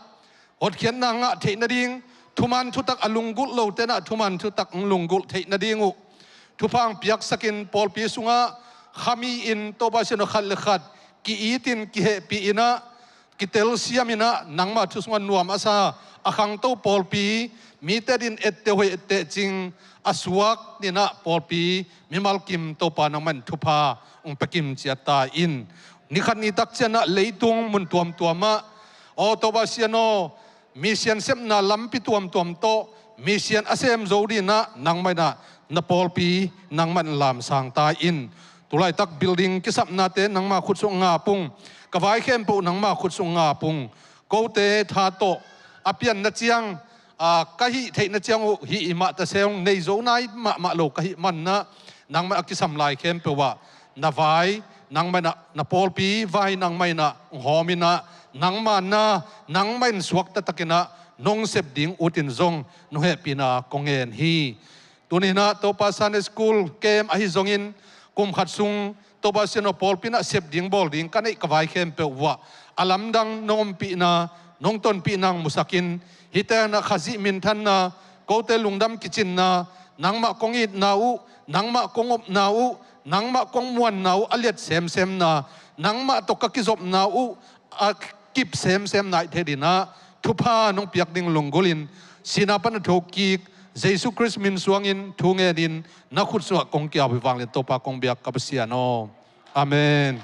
hotkhiatna ngah theih nading, thuman thutak a lunggulh lote in ah thuman thutak hong lunggulh theih nading uh thupha ang piaksak in, pawlpi sungah khami-in Topa Pasian aw, khat le khat ki-itin kihehpih in ah, kitelsiam in ah, nangmah thu sungah nuam a sa a khangto pawlpi mite adingin etteh hoih etteh cing a suak dingin ah pawlpi mimal kim Topa nangmah in thupha hong pia kimciat ta in. Ni khat ni tak ciangin ah leitung mun tuamtuam ah, aw Topa Pasian aw, mission sepna lampi tuamtuam tawh mission a sem zo dingin ah nangmah in ah na pawlpi nangmah in lamsang ta in. Tu laitak building kisapnate nangmah khut sungah nga pung, ka vai khempeuh nangmah khut sungah nga pung. Kote tha tawh a pianna ciang, a, ka hih theihna ciang uh hih i mah ta seng, nei zo nai mahmah lo ka hih manin ah, nangmah a kisam lai khempeuh ah na vai Nangmah in ah na pawlpi vai nangmah in ah hong hawm in ah, nangma na, nangmah in suakta takin ah nong sep ding utin zong nong hehpihna kong ngen hi. Tuni in ah Topa Sunday School camp ahi zongin kum khat sung Topa Sian aw pawlpi in ah sep ding bawl ding ka neih ka vai khempeuh uh ah a lamdang nong ompihna, nong tonpihna hong musak in, hihte in ah Khazih minthanna, kote lungdam kicinna, nangmah kong itna uh, nangmah kong opna uh, nangmah kong muanna uh a liat semsemna, nangmah tawh ka kizopna uh a kip semsemna i theih dingin ah thupha nong piak ding lunggulhin sihna pan a thokik Jesu Khrist min suangin thu ngenin na khut sungah kong ki-ap hi. Vanglian Topa kong biak ka Pasian aw. Amen.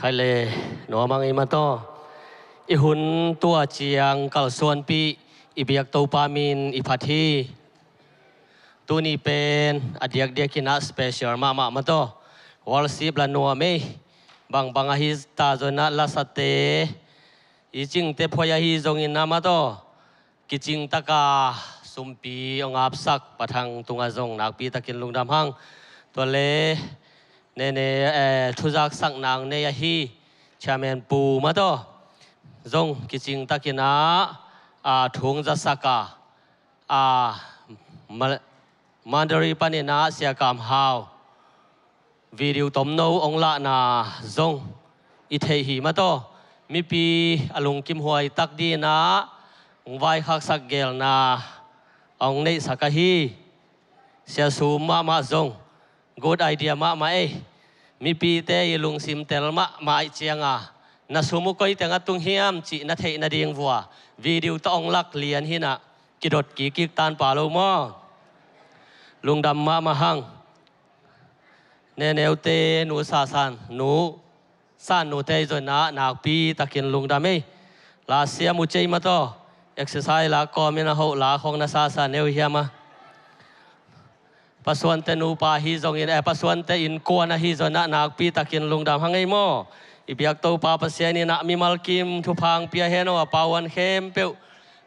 Khaile, nuam ang ei mah tawh. I hun tua ciang kalsuanpih i biak Topa min i phat hi. Tuni pen a diakdiakin ah special mahmah mah tawh. Worship la nuam ei. Bangbang ahi ta zongin ah lasate, i cingte phuai ahi zongin ah mataw, kicing taka sumpi hong apsak Pa Thang tungah zong nakpi takin lungdam hang. Tua le Nene, eh, thuzaksak nang nei ahi Chairman Pu mataw zong kicing takin ah, ah, thu hong zasak a, ah, Ma-, Mandalay panin ah Sia Kam Hau video tomno hong lahna zong i theih hi mataw. Mipi a lungkim huai tak dingin ah hong vaikhaksak gelna hong neihsak ahi. Sia Sum mahmah zong good idea mahmah ei. Mipite i lungsim tel mahmah ahih ciangin na sum uh koi teng a tung hiam cih na theih nading vua video tawh hong lak lian hi-in ah kidot kikkik tan pah lo maw. Lungdam mahmah hang. Neneute, nu Sasan, nu San nute zongin ah nakpi takin lungdam ei. La siam uh cei mataw, exercise la kawmin a hoh la khong na sasa neu hiam a. Pa Suante nupa hi zongin, eh, Pa Suante innkuan ahi zongin ah nakpi takin lungdam hang ei maw. I biak Topa Pasian in ah mimal kim thupha hong pia hen aw, a pauan khempeuh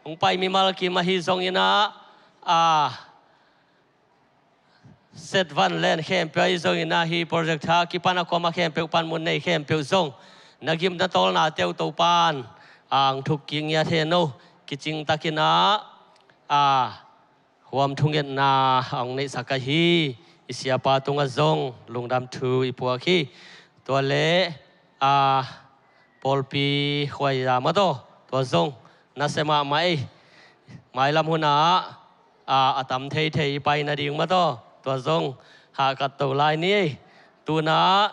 hong pai mimal kim ahi zongin ah, a, set van len khempeuh ahi zongin ah, hih project tha kipan a kuamah khempeuh panmun nei khempeuh zong na gim na tawlnate uh Topa'n hong thuk kik ngiat hen aw. Kicing takin ah, a, huam thungetna hong neihsak ahi i siapa tungah zong lungdam thu i puak hi. Tua le, a, pawlpi khuaiza mataw, tua zong nasia mahmah ei. Mailam hun ah, a, a tam theithei i pai nading mataw, tua zong hahkat to lai ni ei. Tu-in ah,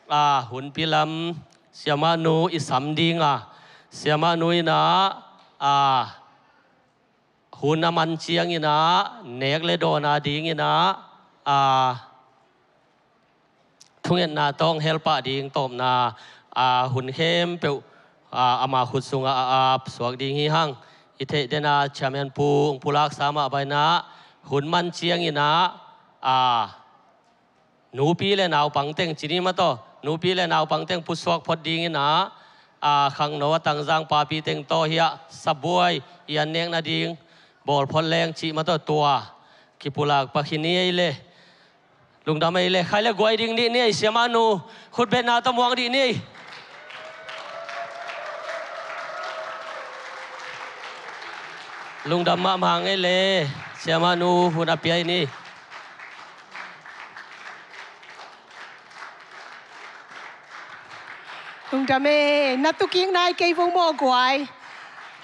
a, hunpi lam siamahnu i sam ding a, siamahnu in ah, a, hun a man ciangin ah nek le dawn a dingin ah, a, thungetna tawh hong helpah ding tawpna, a, hun khempeuh, a, ama khut sungah a ap suak ding hi hang. I theih den a Chairman Pu hong pulaksa mah bangin ah hun man ciangin ah, a, nupi le naupang teng ci ni mataw, nupi le naupang teng pusuak phot dingin ah, a, khangno a tangzang papi teng tawh hiah sabuai i an nek nading bawl phot leng cih mataw, tua kipulak pah hi ni ei le. Lungdam ei le, khai le guai ding dih ni ei, siamahnu khutbetna tawh muang dih ni ei. Lungdam mahmah hang ei le, siamahnu hun a pia ei ni. Lungdam ei, na tukik nai kei vo maw guai.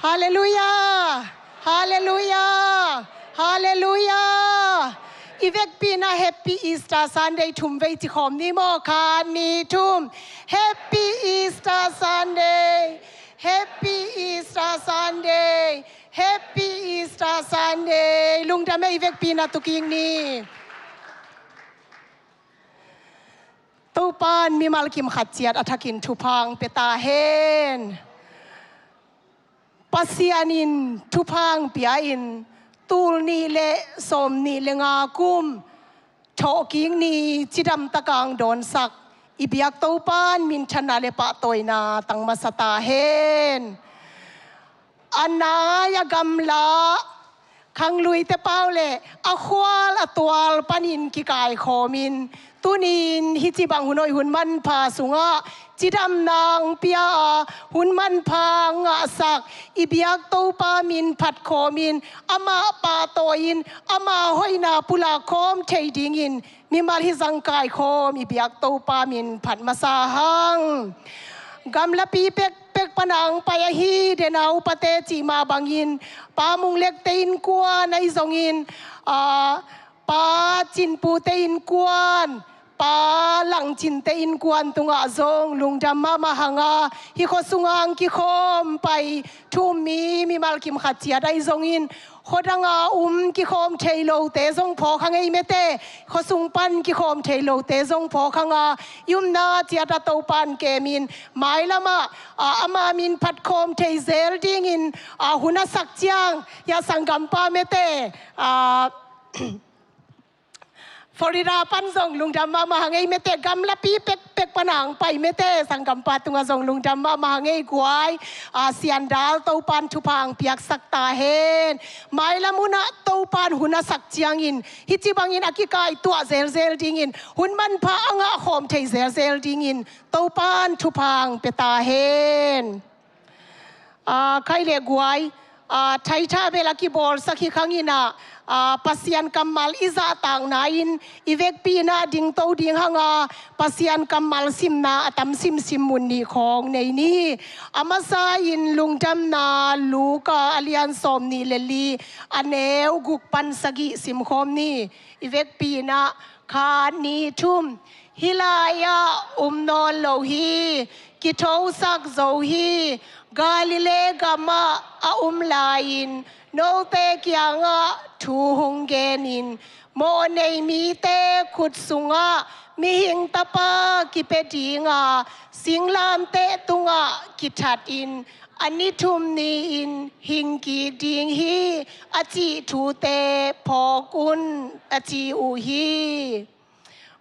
Halleluiah! Halleluiah! Halleluiah! I vekpi-in ah Happy Easter Sunday thum vei ci khawm ni maw, khat, nih, thum. Happy Easter Sunday! Happy Easter Sunday! Happy Easter Sunday! Lungdam ei, i vekpi-in ah tukik ni. Topa'n mimal kim khat ciat a thakin thupha hong pia ta hen. Pasian in thupha hong pia-in tul nih le sawmnih le nga kum thawhkik ni cidam takin hong dawnsak i biak Topa'n minthanna le pahtawina tang masa ta hen. A nai, a gamla, khangluite pau le a khual a tual panin kikaikhawmin, tuni-in hih ci bang hun hoih hun manpha sungah cidamna hong pia a, hun manpha hong ngahsak i biak Topa min phatkhawmin, amah pahtawi-in, ama hoihna pulak khawm thei dingin mimal hih zang kaikhawm i biak Topa min phat masa hang. Gamlapi pekpek pan a hong pai ahi den a upate cih mah bangin, Pa Mung Lekte innkuan ahi zongin, a, Pa Cin Pute innkuan, Pa Lang Cinte innkuan tungah zong lungdam mahmah hang a, hih khua sungah hong kikhawm pai thu um mi mimal kim khat ciat ahi zongin, khuadang a um kikhawm thei lote zong phawk hang ei mete, khuasung pan kikhawm thei lote zong phawk hang a, i upna ciat ah Topa'n kemin mailam ah, a, ama min phatkhawm thei zel dingin, a, hun a sak ciang, hia sanggampa mete, a, Florida pan zong lungdam mahmah hang ei mete, gamlapi pekpek pan hong pai mete, sanggampa tungah zong lungdam mahmah hang ei guai. A, Siandal Topan thupha hong piaksak ta hen. Mailam hunah Topan hun a sak ciangin hih ci bangin a kikaituah zelzel dingin, hun manpha a ngah khawm thei zelzel dingin Topan thupha hong pia ta hen. A, khai le guai, a, thaitha bel a kibawlsak hi khang inah, a, Pasian kammal i zahtakna in i vekpi inah dingto ding hanga, Pasian kammal simna a tam simsim mun nih khawng nei ni. A masa in lungdamna Luka a lian sawm nih le li, a neu guk pan sagih simkhawm ni. I vekpi inah khat, nih, thum. Hih lai-ah um nawn lo hi, kithosak zo hi. Galilee gamah a um lai-in note kiangah thu hong genin, mawhnei mite khut sungah Mihing Tapa kipia dinga singlamteh tungah kithatin, a ni thum ni-in hing kik ding hi, a cih thute phawk un, a ci uh hi.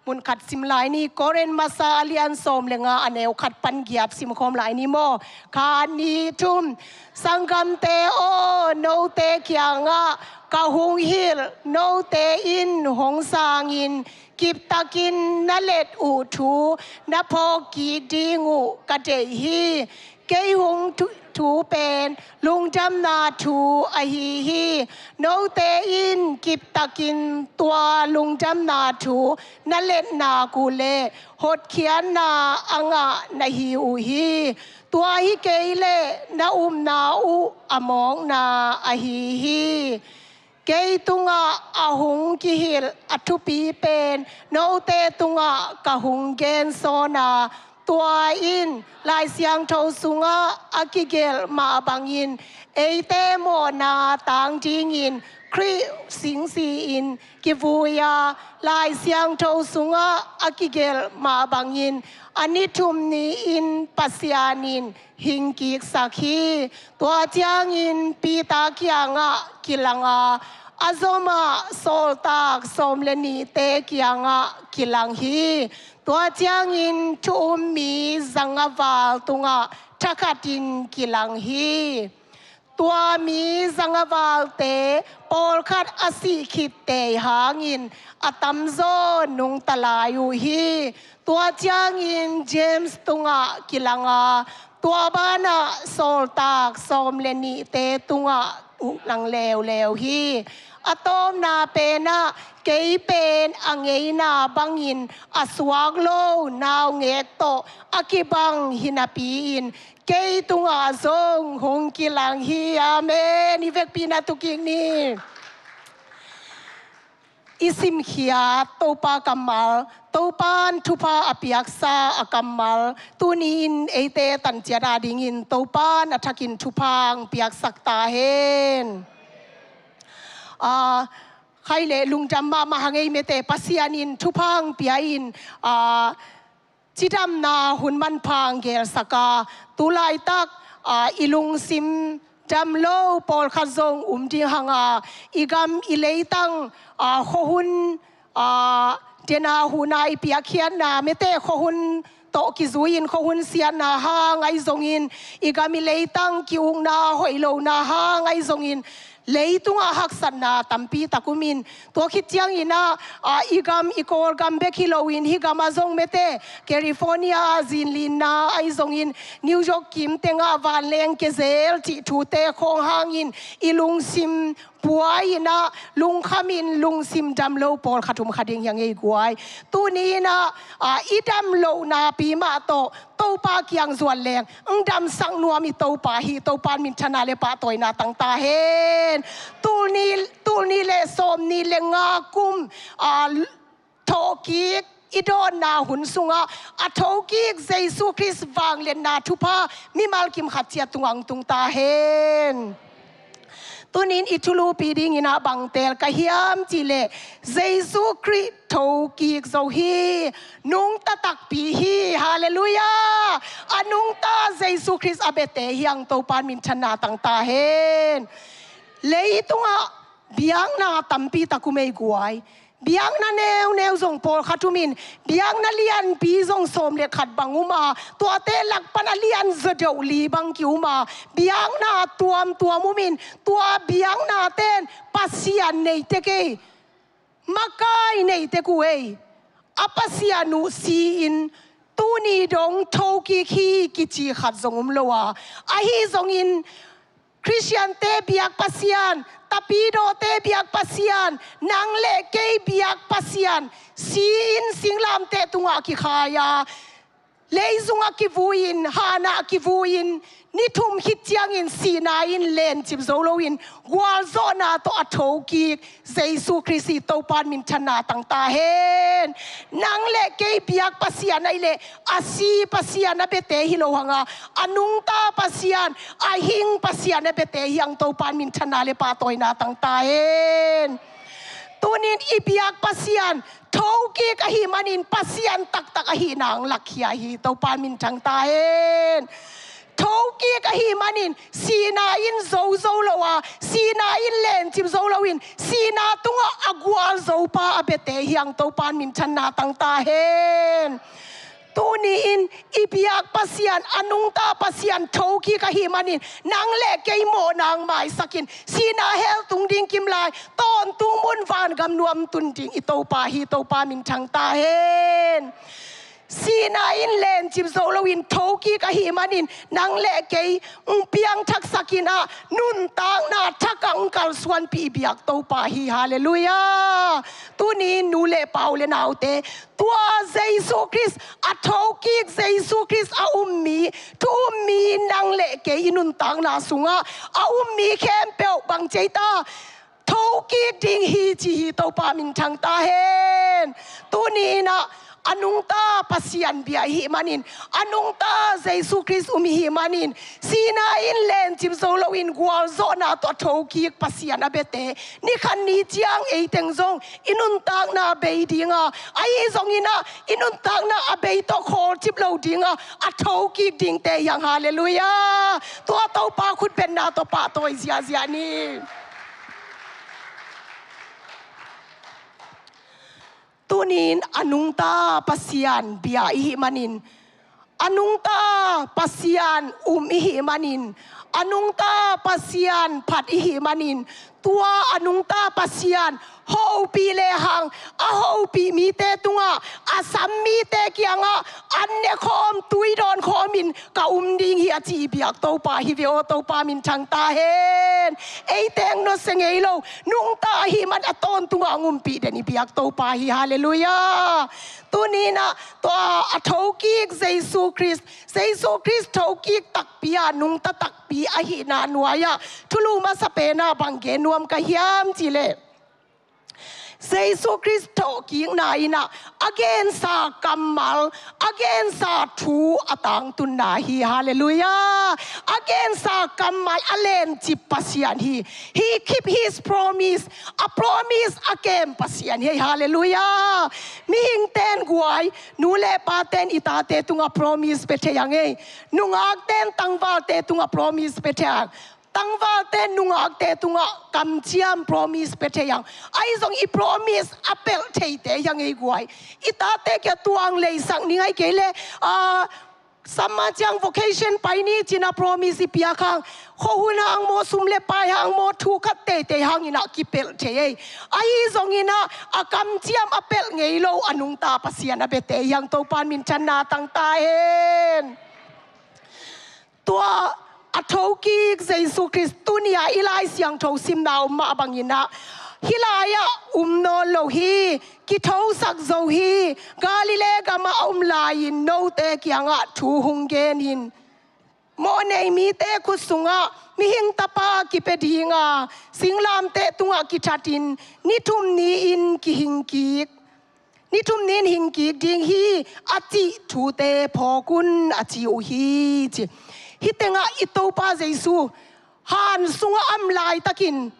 Mun khat sim lai ni. Korin masa a lian sawm le nga, a neu khat pan giat simkhawm lai ni maw. Khat, nih, thum. Sanggamte aw, note kiangah ka hong hilh, note in hong sangin kiptakin na let uh thu na phawk kik ding uh ka deih hi. Kei hong thu, thu pen lungdamna thu ahi hi. Note in kiptakin tua lungdamna thu na let nak uh leh hotkhiatna a ngah na hi uh hi. Tua hi kei leh na upna uh a mawkna ahi hi. Kei tungah a hong kihilh a thupi pen note tungah ka hong gensawn a, tua in Lai Siangtho sungah a kigelh mah bangin eite mawhna tang dingin Khrih singsi-in kivui a, Lai Siangtho sungah a kigelh mah bangin a ni thum ni-in Pasian in hing kiksak hi. Tua ciangin Peter kiangah kilang a, a zomah sawltak sawm le nihte kiangah kilang hi. Tua ciangin thu um mi zanga val tungah thakhatin kilang hi. Tua mi zanga valte pawlkhat a sih khit tei hangin a tamzaw nungta lai uh hi. Tua ciangin James tungah kilang a, tua banah sawltak sawm le nihte tungah uh lang leuleu hi. A tawpna penah kei pen a ngeina bangin a suak lo naungek tawh a kibang hinapi-in kei tungah zong hong kilang hi. Amen. I vekpi-in a tu kik ni. I simkhiat Topa kammal, Topan thupha a piaksa a kammal, tuni-in eite tanciat adingin Topan a thakin thupha hong piaksak ta hen. A, khai le lungdam mahmah hang ei mete, Pasian in thupha hong pia-in, a, cidamna hun manpha hong gelsak a, tu laitak, a, i lungsim dam lo pawlkhat zong um ding hang a, i gam i leitang, a, khuahun, a, dena huna i piakkhiatna mete, khuahun tawh kizui-in khuahun siatna hang ahi zongin, i gam i leitang ki-ukna hoih lohna hang ahi zongin, leitungah haksatna tampi tak um in, tua khit ciangin ah, a, i gam i Kawlgam bek hi loin, hih gamah zong mete, California zinlinna ahi zongin, New York kim tengah vanleng kia zel cih thute khawng hangin i lungsim buai-in ah, lungkhamin lungsim dam lo pawlkhat um kha ding hi hang ei guai. Tuni-in ah, a, i dam loh napi mah tawh Topa kiang zuan leng, ng damsak nuam i Topa hi. Topa in minthanna le pahtawina tang ta hen. Tul nih, tul nih le sawm nih le nga kum, a, thawhkik i dawnna hun sungah a thokik Jesu Khrist vangliatna thupha mimal kim khat ciat tungah hong tung ta hen. Tuni-in i thulupi dingin ah bang teel ka hiam cih leh, Jesu Khrist thokik zo hi, nungta takpi hi. Halleluiah. A nungta Jesu Khrist a biate hi hang. Topa in minthanna tang ta hen. Leitungah biakna tampi tak um ei guai. Biakna neuneu zong pawlkhat um in, biakna lianpi zong sawm le khat bang um a, tuate lak pan a lian zaw deuh li bang ki-um a, biakna tuamtuam um in, tua biaknate'n Pasian nei tek ei, makai nei tek uh ei. A pasian uh si-in tuni dong thokik hi kici khat zong um lo a, ahi zongin Khristiante biak Pasian, Tapidawte biak Pasian, nang le kei biak Pasian, si-in singlamteh tungah kikhai a, leizungah kivui-in, hanah kivui-in, ni thum khit ciangin sihna in lencip zo loin gualzawhna tawh a thokik Jesu Khrist hi Topa'n minthanna tang ta hen. Nang le kei biak Pasian ahih leh a si Pasian a biate hi lo hang a, a nungta Pasian, a hing Pasian a biate hi hang. Topa'n minthanna le pahtawina tang ta hen. Tuni-in i biak Pasian thokik ahih manin Pasian taktak ahihna hong lakkhia hi. Topa'n minthang ta hen. Thokik ahih manin sihna in zo zo lo a, sihna in lencip zo loin sihna tungah a gualzo pa a biate hi hang. Topa'n minthanna tang ta hen. Tuni-in i biak Pasian, a nungta Pasian thokik ahih manin nang le kei mawhna hong maisakin, sihna hell tung ding kim lai, tawntung mun vangam nuam tun ding i Topa hi. Topa'n minthang ta hen. Sihna in lencip zo loin thokik ahih manin nang le kei hong piangthaksakin a, nuntakna thak ah hong kalsuanpih i biak Topa hi. Halleluiah. Tuni-in nu le pa, u le naute, tua Jesu Khrist, a thokik Jesu Khrist a um mi, thu um mi nang le kei i nuntakna sungah a um mi khempeuh bang ci ei ta, thokik ding hi ci hi. Topa'n minthang ta hen. Tuni-in a, a nungta Pasian bia i hih manin, a nungta Jesu Khrist um i hih manin, sihna in lencip zo loin gualzawhna tawh a thokik Pasian a biate, ni khat ni ciang ei teng zong i nuntakna bei ding a, ahi zongin a, i nuntakna a bei tawh khawlcip lo ding a, a thokik dingte hi hang. Halleluiah. Tua Topa khutbetna tawh pahtawi ziahziah ni. Tuni-in a nungta Pasian bia i hih manin, a nungta Pasian um i hih manin, a nungta Pasian phat i hih manin, tua a nungta Pasian hopih lehang, a hopih mite tungah, a sam mite kiangah an nekhawm, tui dawnkhawmin ka um ding hi a ci i biak Topa hi ve aw. Topa'n minthang ta hen. Ei teng nusia ngei lo, nungta ahih man a tawntungah hong umpih den i biak Topa hi. Halleluiah. Tuni-in a, tua a thokik Jesu Khrist, Jesu Khrist thokik takpi a, nungta takpi ahihna nuai-ah thulu masa pen ah bang gen nuam ka hiam cih leh, Jesu Khrist thokikna in a, a gensa kammal, a gensa thu a tangtunna hi. Halleluiah. A gensa kammal a lencip Pasian hi. He keep his promise. A promise a kem Pasian hi. Halleluiah. Mihingte'n guai, nu le pate'n i tate tungah promise pia thei hang ei. Nungakte'n tangvalte tungah promise pia thei hang. Tangvalte nungakte tungah kamciam promise pia thei hang. Ahi zong i promise a pelh theite hi hang ei guai. I tate kiang tuang leisak ning, ahih kei leh, ah, summer ciang vacation pai ni ci-in a promise i piak hang, khuahun hang maw, sum le pai hang maw, thu khat teitei hangin a kipelh thei ei. Ahi zongin a, a kamciam a pelh ngei lo a nungta Pasian a biate hi hang. Topa'n minthanna tang ta hen. Tua a thokik Jesu Khrist tuni-a i Lai Siangtho simna om mah bangin a, hih lai-ah um nawn lo hi, kithosak zo hi, Galilee gamah a om lai-in note kiangah thu hong genin, mawhnei mite khut sungah mihing tapa kipia ding a, singlamteh tungah kithatin ni thum ni-in kihing kik, ni thum ni-in hing kik ding hi, a cih thute phawk un, a ci uh hi, ci. Hih tengah i Topa Jesu han sungah a om laitakin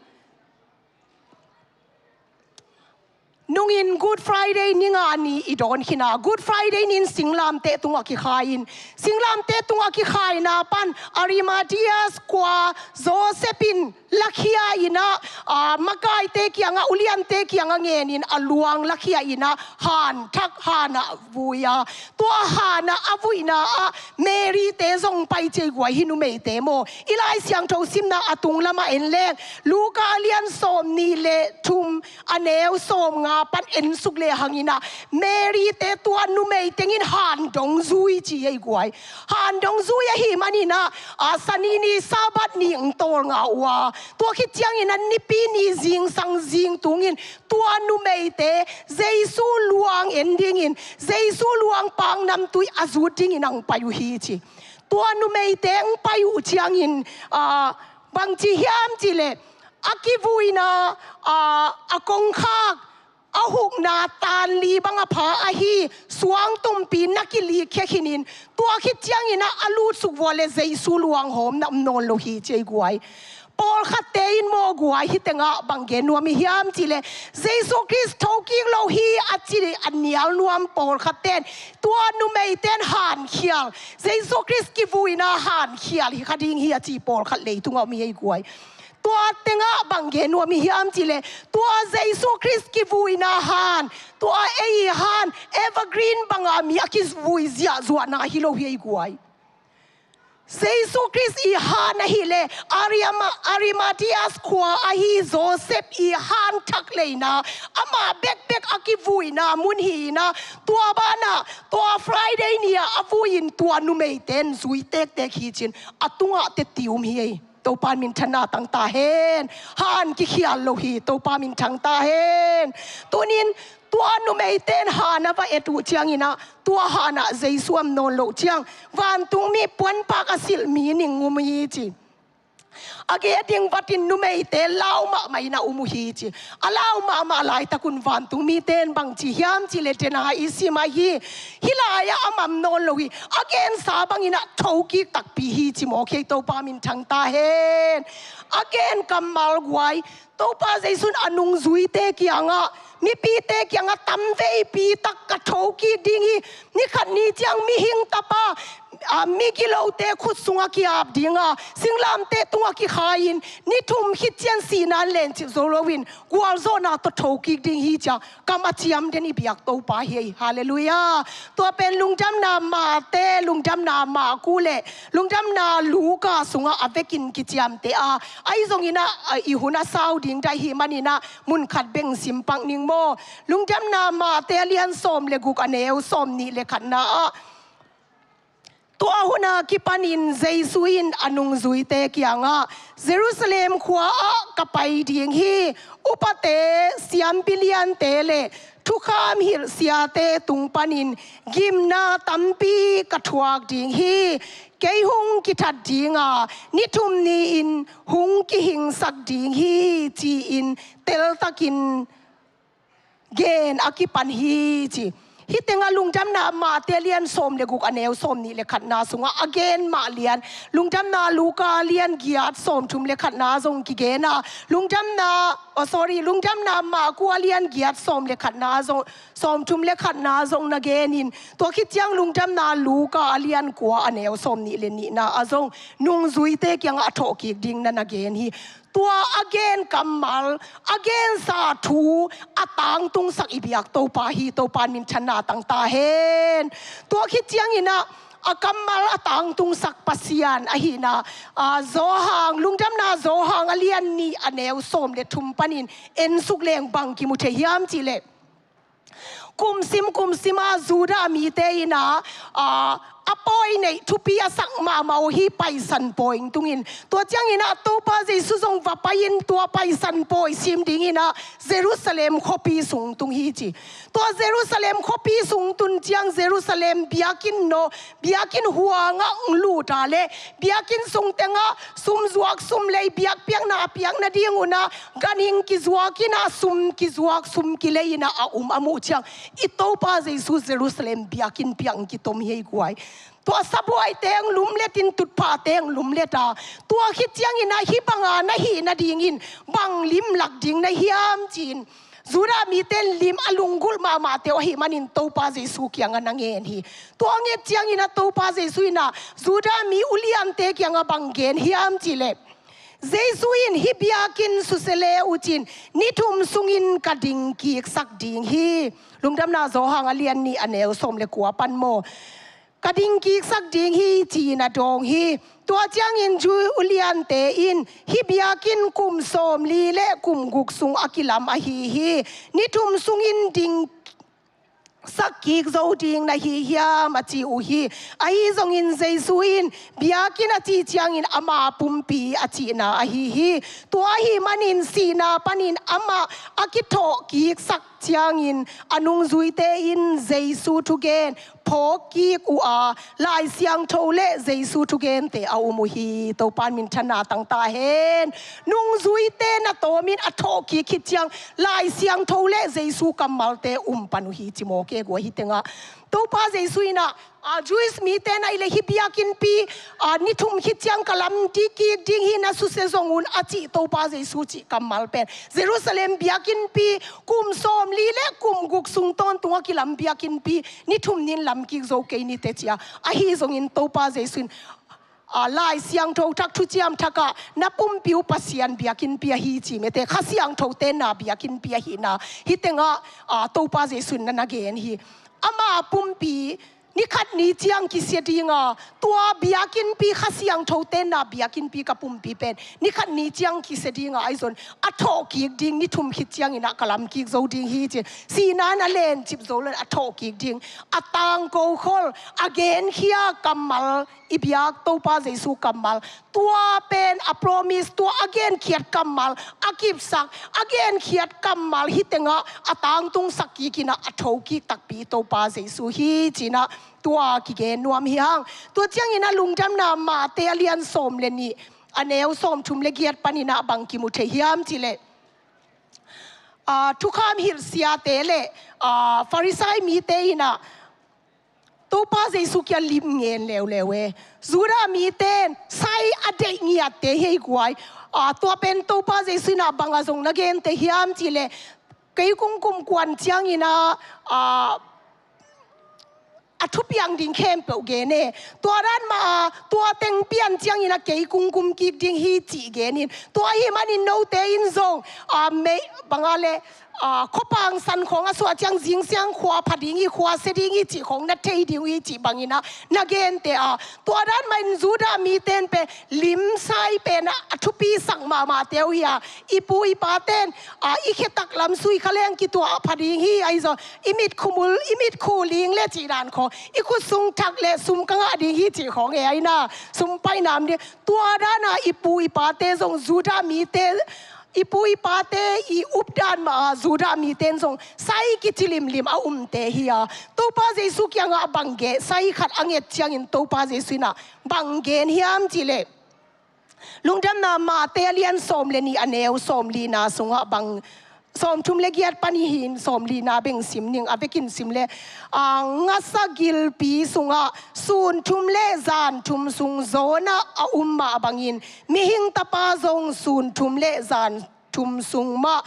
Nungin Good Friday ni nga ni i dawn khin a, Good Friday ni-in singlamteh tungah kikhai-in, singlamteh tungah kikhaina pan Arimathea khua Joseph in lakhia in ah, aa, makaite kiangah, uliante kiangah ngenin a luang lakhia in ah, han thak, hanah vui a, tua hanah a vuina ah Mary-te zong pai ci ei guai, hih numeite maw. I Lai Siangtho simna a tung lamah en leng, Luka a lian sawmnih le thum, a neu sawmnga pan en suk lehang in ah, Mary-te tua numei tengin han dong zui ci ei guai. Han dong zui ahih manin ah, a, Sani ni Sabbath ni hong tawlnga uh a, tua khit ciangin ah Nipi ni zingsang zing tungin tua numeite Jesu luang en dingin, Jesu luang paknamtui a zut dingin hong pai uh hi ci. Tua numeite hong pai uh ciangin, aa, bangci hiam cih leh, a kivuina, aa, a kongkhak, a hukna tan li bang a pha ahi suangtumpi na kilikkhia khinin, tua khit ciangin ah a lutsuk vua leh Jesu luang hawmna om nawn lo hi ci ei guai. Pawlkhatte in maw guai, hih tengah bang gen nuam i hiam cih leh, Jesu Khrist thokik lo hi a ci a nial nuam pawlkhatte in, tua numeite in hankhial, Jesu Khrist kivuina hankhial hi kha ding hi a ci pawlkhat leitungah om hi ei guai. Tua tengah bang gen nuam i hiam cih leh, tua Jesu Khrist kivuina han, tua ei i han, evergreen banga mi a kivui ziahzuahna hi lo hi ei guai. Jesu Khrist i han ahih leh, Ariama-, Arimathea khua ahi Joseph i han thak leina, amah bekbek a kivuina mun hi in ah, tua banah, tua Friday ni-a a vui-in tua numeite in zui tektek hi ci-in, a tungah teci um hi ei. Topa minthanna tang ta hen. Han kikhial lo hi, Topa minthang ta hen. Tunin, tua numeite in han a va et uh ciangin ah, tua hanah Jesu om nawn loh ciang, vantungmi puanpak a silh mi ning um hi ci. A gei ding vatin numeite lau mahmah in a um uh hi ci. A lau mahmah laitak un vantungmite in bang ci hiam cih leh, tena i sim ahi, hih lai-ah amah om nawn lo hi. A gensa bangin ah thokik takpi hi ci mawk hi ei, Topa minthang ta hen. A gen kammal guai, Topa Jesu in a nungzuite kiangah, mipite kiangah tamveipi tak ka thokik ding hi. Ni khat ni ciang mihing tapa, a, migilote khut sungah ki-ap ding a, singlamteh tungah kikhai-in, ni thum khit ciang sihna in lencip zo loin, gualzawhna tawh thokik ding hi ci-a kam a ciam den i biak Topa hi ei. Halleluiah. Tua pen lungdamna Mate, lungdamna Marku le lungdamna Luka sungah a vekin kiciamteh a, ahi zongin ah, a, i hun a sau ding dai ahih manin ah, mun khat beng sim pak ning maw. Lungdamna Mate a lian sawm le guk, a neu sawmnih le khatna ah, tua hun a kipanin Jesu in a nungzuite kiangah, Jerusalem khua-ah ka pai ding hi. Upate, siampi liante le thukham hilh siate tung panin gimna tampi ka thuak ding hi. Kei hong kithat ding a, ni thum ni-in hong kihingsak ding hi, ci-in teltakin gen a kipan hi ci. Hih tengah lungdamna Mate a lian sawm le guk, a neu sawmnih le khatna sungah a gen mah lian, lungdamna Luka a lian giat sawmthum le khatna zong kigen a, lungdamna, oh, sorry, lungdamna Marku a lian giat sawm le khatna zong, sawmthum le khatna zong na genin, tua khit ciang lungdamna Luka a lian kua, a neu sawmnih le nihna ah zong nungzuite kiangah a thawhkik ding na na gen hi. Tua a gen kammal, a gensa thu a tangtungsak i biak Topa hi. Topa in minthanna tang ta hen. Tua khit ciangin ah, a kammal a tangtungsak Pasian ahihna, a, Johan, lungdamna Johan a lian nih, a neu sawm le thum panin en suk leng bang kimu thei hiam cih leh, kumsim kumsim a Judah mite in ah, a, a pawi neih thupi a sak mahmah uh hi, Paisan pawi hong tungin. Tua ciangin ah Topa Jesu zong va pai-in tua Paisan pawi sim dingin ah Jerusalem khuapi sung hong tung hi ci. Tua Jerusalem khuapi sung hong tun ciang Jerusalem biakinn naw, biakinn huangah hong lut a leh, biakinn sung tengah sum zuak sum lei, biakpiakna piak nadingun ah ganhing kizuak in ah, sum kizuak, sum kilei in ah a um a muh ciang, i Topa Jesu Jerusalem biakinn piak hong kitom hi ei guai. Tua sabuaite hong lumlet in, tutphahte hong lumlet a, tua khit ciangin ah hih banga na hih nadingin bang limlak ding na hiam ci-in, Judah mite in lim a lunggulh mahmahte uh ahih manin Topa Jesu kiangah na ngen hi. Tua nget ciangin ah Topa Jesu in ah Judah mi uliante kiangah bang gen hiam cih leh, Jesu in, "Hih biakinn susia le uh cin, ni thum sungin ka ding kiksak ding hi." Lungdamna Johan a lian nih a neu sawm le kua pan maw, "Ka ding kiksak ding hi," ci-in a dawng hi. Tua ciangin Jew uliante in, "Hih biakinn kum sawmli le kum guk sung a kilam ahi hi. Ni thum sungin ding sak kik zo ding na hi hiam?" a ci uh hi. Ahi zongin Jesu in, "Biakinn a cih ciangin ama pumpi a cihna ahi hi. Tua ahih manin sihna panin amah a kithawh kiksak ciangin a nungzuite in Jesu thugen phawk kik uh a, Lai Siangtho le Jesu thugente a um uh hi." Topa in minthanna tang ta hen. Nungzuite na tawmin a thawhkik khit ciang Lai Siangtho le Jesu kammalte um pan uh hi ci maw, kei guai hi tengah. Topa Jesu in ah, a, Jewish mite na i le hih biakinnpi, a, ni thum khit ciang ka lam kik ding hi, na susia zong un a cih Topa Jesu cih kammal pen, Jerusalem biakinnpi, kum sawmli le kum guk sung tawntung a kilam biakinnpi, ni thum nin lam kik zo kei ni teh ci a. Ahi zongin Topa Jesu in, a, Lai Siangtho thak, thuciam thak ah, "Na pumpi uh Pasian biakinnpi ahi," ci mete, Kha Siangtho tenna biakinnpi ahihna hi tengah, a, Topa Jesu in na na gen hi. Ama pumpi ni khat ni ciang kisia ding a, tua biakinnpi Kha Siangtho tenna biakinnpi ka pumpi pen ni khat ni ciang kisia ding a, ahi zong a thawhkik ding, ni thum khit ciangin ah ka lam kik zo ding hi ci. Sihna in a lencip zo lo in a thawhkik ding, a tangko khol, a genkhia kammal, i biak Topa Jesu kammal, tua pen a promise, tua a genkhiat kammal, a kipsak, a genkhiat kammal hi tengah a tangtungsak kik in ah a thokik takpi Topa Jesu hi ci-in ah tua kigen nuam hi hang. Tua ciangin ah Lungdamna Mate a lian sawm le nih, a neu sawmthum le giat panin ah bang kimu thei hiam cih leh, a, thukham hilh siate le, a, Farisai mite in ah Topa Jesu kiang lim ngen leuleu e. Judah mite in sai a deih ngiatte hi ei guai. A, tua pen Topa Jesu in ah bang a zong na gen teh hiam cih leh, "Kei kong kumkuan ciangin ah, a, a thupiang ding khempeuh gen e. Tua dan mah a, tua teng pian ciangin ah kei kong kum kik ding hi," cih gen in. Tua ahih manin note in zong, a, mei, bang a leh, a, khuapang san khawng a suah ciang zingsiang khua pha ding hi, khua sia ding hi cih khawng na thei ding uh hi cih bangin ah na gen teh a. Tua dan mah in Judah mite in pen lim sai pen ah a thupisak mahmahte uh hi a. I pu i pate in, a, i khe taklam sui kha leng kituah pha ding hi, ahi zong i mit khumul, i mit khu ling le cih dan khawng, i khut sung thak le sum ka ngah ding hi cih khawng e, ahi na, sum paina om ding. Tua dan a i pu i pate zong Judah mite, i pu i pate i updan mah a Judah mite in zong sai kici limlim a umte hi a. Topa Jesu kiangah bang gen, sai khat a nget ciangin Topa Jesu in ah bang gen hiam cih leh, Lungdamna Mate a lian sawm le nih, a neu sawmlina sungah bang, sawmthum le giat pan hi in, sawmlina beng sim ning, a vekin sim le, a, ngasa gilpi sungah sun thum le zan thum sung zawnah a um mah bangin, Mihing Tapa zong sun thum le zan thum sung mah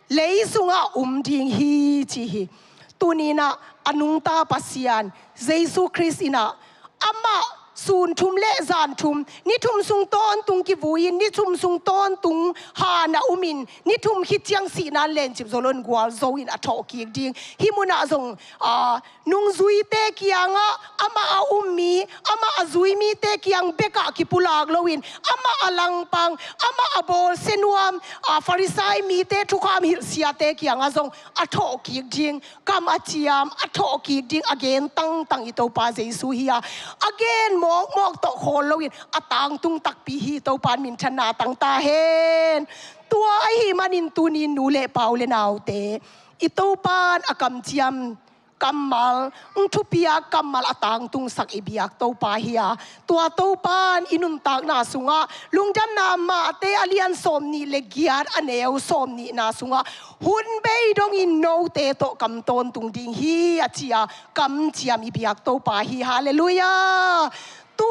lei sungah um ding hi, ci hi. Tuni-in ah a nungta Pasian Jesu Khrist in ah amah sun thum le zan thum, ni thum sung tawntung kivui in, ni thum sung tawntung han a um in, ni thum khit ciang sihna in lencip zo lo in gualzo in a thawhkik ding. Hih munah zong, a, nungzuite kiangah amah a um mi, amah a zui mite kiang bekah kipulak lo in, amah a langpang, amah a bawlsia nuam, a, Farisai mite, thukham hilhsiate kiangah zong a thawhkik ding, kam a ciam, a thawhkik ding a gen tangtang i Topa Jesu hi a, a gen mawkmawk tawh khawl lo in a tangtung takpi hi. Topa in minthanna tang ta hen. Tua ahih manin tuni-in nu le pa, u le naute, i Topa in a kamciam kammal, thupiak kammal a tangtungsak i biak Topa hi a, tua Topa in i nuntakna sungah Lungdamna Mate a lian sawmnih le giat, a neu sawmnihna sungah, "Hun bei dongin note tawh kam tawntung ding hi," a ci a, kamciam i biak Topa hi. Halleluiah.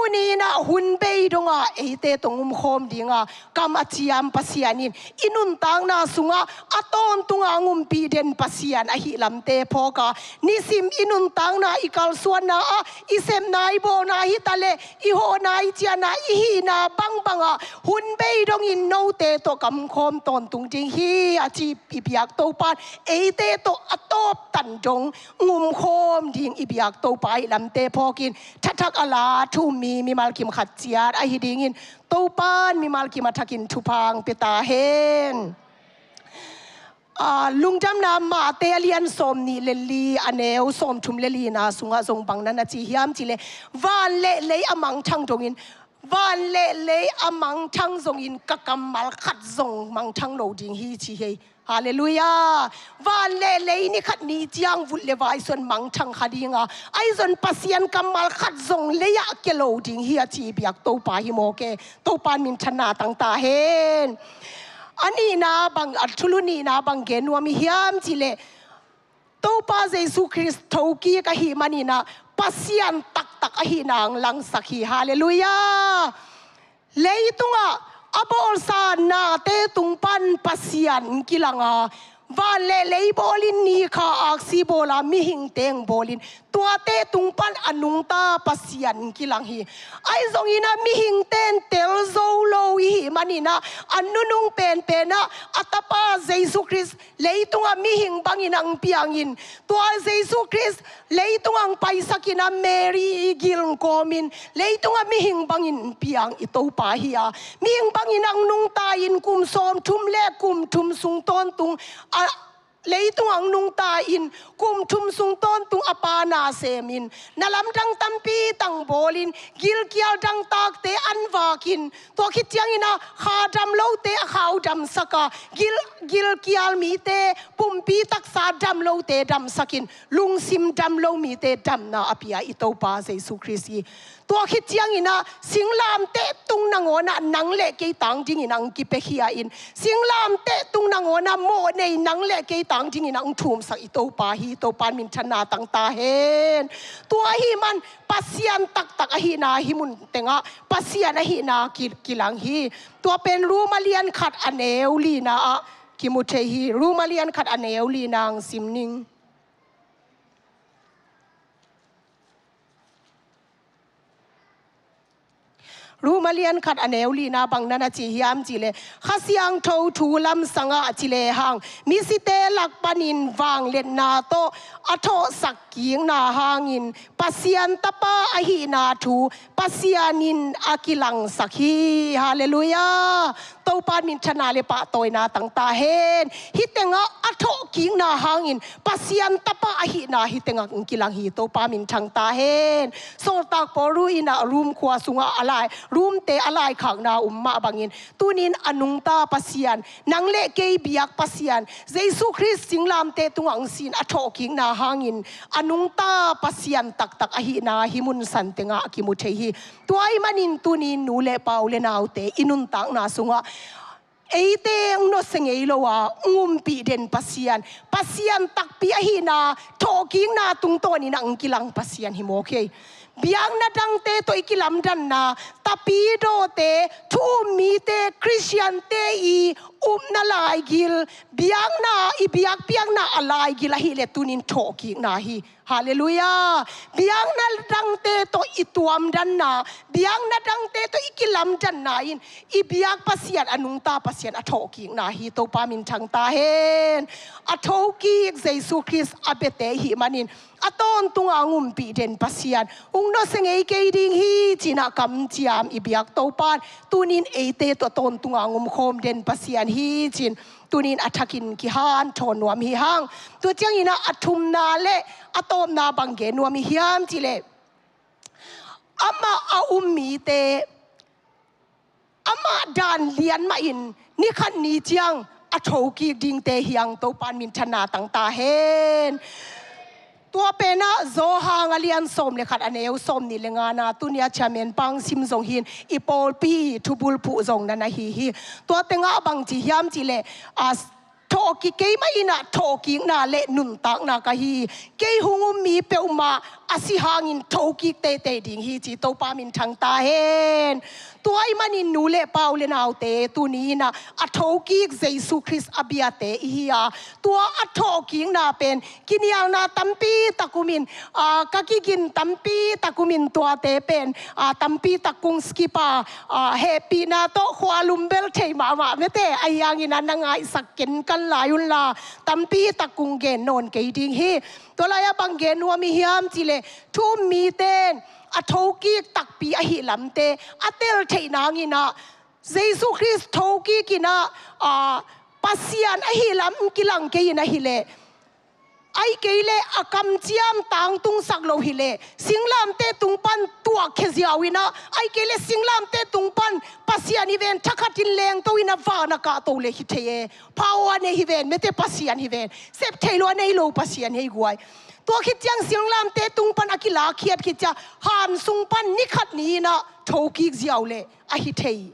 Tuni-in ah hun bei dongah eite tawh ngumkhawm dinga kam a ciam Pasian in i nuntakna sungah a tawntunga ngumpih den Pasian ahi lamte phawka, nisim i nuntakna, i kalsuanna ah, i sepna, i bawlna hi taleh, i hawhna, i ciahna, i hihna bangbangah hun bei dongin note tawh kamkhawm tawntung ding hi a ci i biak Topa in eite tawh a tawptan dong ngumkhawm ding i biak Topa ahi lamte phawkin thathak a la thu um mi mimal kim khat ciat ahi dingin Topa in mimal kim a thakin thupha hong pia ta hen. Aa, Lungdamna Mate a lian sawmnih le li, a neu sawmthum le lina sungah zong bang na na ci hiam cihleh, van le lei a mangthang dongin, van le lei a mangthang zongin ka kammal khat zong mangthang lo ding hi ci hi. Halleluiah. Van le lei ni khat ni ciang vut le vai suan mangthang kha dinga, ahi zong Pasian kammal khat zong lei-ah kia lo ding hi a ci biak Topa hi mawk e. Topa in minthanna tang ta hen. A nihna bang, a thulu nihna bang gen nuam i hiam cihleh, Topa Jesu Khrist thokik ahih maninah Pasian taktak ahihna hong langsak hi. Halleluiah. Leitungah a bawlsa nate tung pan Pasian hong kilanga, van le lei bawlin, ni kha aksi bawla mihingte hong bawlin, tuate tung pan a nungta Pasian hong kilang hi. Ahi zongin ah mihingte in tel zo lo i hih maninah a nunung penpenah a tapa Jesu Khrist leitungah mihing bangin hong piangin, tua Jesu Khrist leitung hong paisakin ah Mary gil hong kawmin leitungah mihing bangin hong piang i Topa hi a, mihing bangin hong nungta-in kum sawmthum le kum thum sung tawntung a, leitung hong nungta-in kum thum sung tawntung a Pa na semin, na lamdang tampi tang bawlin, gilkial dangtakte an vakin, tua khit ciangin ah kha dam lote a khau damsaka, gil, gilkial mite, pumpi taksa dam lote damsakin, lungsim dam lo mite damna a pia i Topa Jesu Khrist hi. Tua khit ciangin ah singlamteh tung nangawnah nang le kei tang dingin hong kipiakhia in, singlamteh tung nangawnah mawhnei nang le kei tang dingin hong thumsak i Topa hi. Topa in minthanna tang ta hen. Tua ahih man Pasian taktak ahihna hih mun tengah Pasian ahihna ki, kilang hi. Tua pen Rom a lian khat a neu lina ah kimu thei hi. Rom a lian khat a neu lina hong sim ning. Rom a lian khat a neu lina bang na na ci hiam cihleh, Kha Siangtho thu lamsangah ci lehang, misite lak panin vangliatna tawh a thawhsak kikna hangin Pasian Tapa ahihna thu Pasian in a kilangsak hi. Halleluiah. Topa in minthanna le pahtawina tang ta hen. Hih tengah a thawhkikna hangin Pasian Tapa ahihna hih tengah hong kilang hi. Topa minthang ta hen. Sawltak Paul in ah Rom khua sungah a lai, Romte a laikhakna um mah bangin, tunin a nungta Pasian, nang le kei biak Pasian, Jesu Khrist singlamteh tungah hong sin a thawhkikna hangin a nungta Pasian taktak ahihna hih mun san tengah a kimu thei hi. Tua ahih manin tunin nu le pa, u le naute, i nuntakna sungah eite hong nusia ngei lo a hong umpih den Pasian, Pasian takpi ahihna thawhkikna tungtawnin ah hong kilang Pasian hi mawk hi. Biakna dangte tawh i kilamdanna, tapidawte, thu um mite, Khristiante i upna laigil, biakna, i biakpiakna a laigil ahih leh tunin thawhkikna hi. Halleluiah. Biakna dangte tawh i tuamdanna, biakna dangte tawh i kilamdanna in i biak Pasian, a nungta Pasian a thawhkikna hi. Topa minthang ta hen. A thokik Jesu Khrist a biate i hih manin a tawntungah hong umpih den Pasian, hong nusia ngei kei ding hi ci-in ah kamciam i biak Topa in tunin eite tawh a tawntungah hong umkhawm den Pasian hi ci-in tunin a thakin kihanthawn nuam hi hang. Tua ciangin ah a thumna le a tawpna bang gen nuam i hiam cihleh, amah a um mite, amah dan lian mahin ni khat ni ciang a thokik dingte hi hang. Topa in minthanna tang ta hen. Tua pen ah Johan a lian sawm le khat a neu sawmnih le ngana, tuni a chairman pa hong sim zong hi-in i pawlpi thubulphuh zong na na hi hi. Tua tengah bang ci hiam cihleh, a, thawhkik, keimah in ah thawhkikna le nuntakna ka hi. Kei hong um mi peuhmah a si hangin thokik teitei ding hi ci Topa minthang ta hen. Tua ahih manin nu le pa u le naute, tuni in ah a thokik Jesu Khrist a biate i hi a, tua a thawhkikna pen kinialna tampi tak umin, aa, ka kigin tampi tak umin tuate pen, aa, tampi tak kong skip a, aa, hehpihna tawh khualum bel thei mahmah mete, ahi hangin ah na ngaihsak kenkan lai unla tampi tak kong gen nawn kei ding hi. Tua lai-ah bang gen nuam i hiam cih leh, thu um mite in a thokik takpi ahih lamte a tel theih nangin ah, Jesu Khrist thokik in ah, aa, Pasian ahih lam kilang kei in ahih leh, ahih kei leh a kamciam tangtungsak lo hi leh, singlamteh tung pan tuakkhia ziau in ah, ahih kei leh singlamteh tung pan Pasian hi ven, thakhatin lengto in ah van ah kahto leh hi thei e. Power nei hi ven, mete, Pasian hi ven. Sep theih loh a nei lo Pasian hi ei guai. Tua khit ciang singlamteh tung pan a kilakkhiat khit ciang, han sung pan ni khat ni in ah thokik ziau leh a hi thei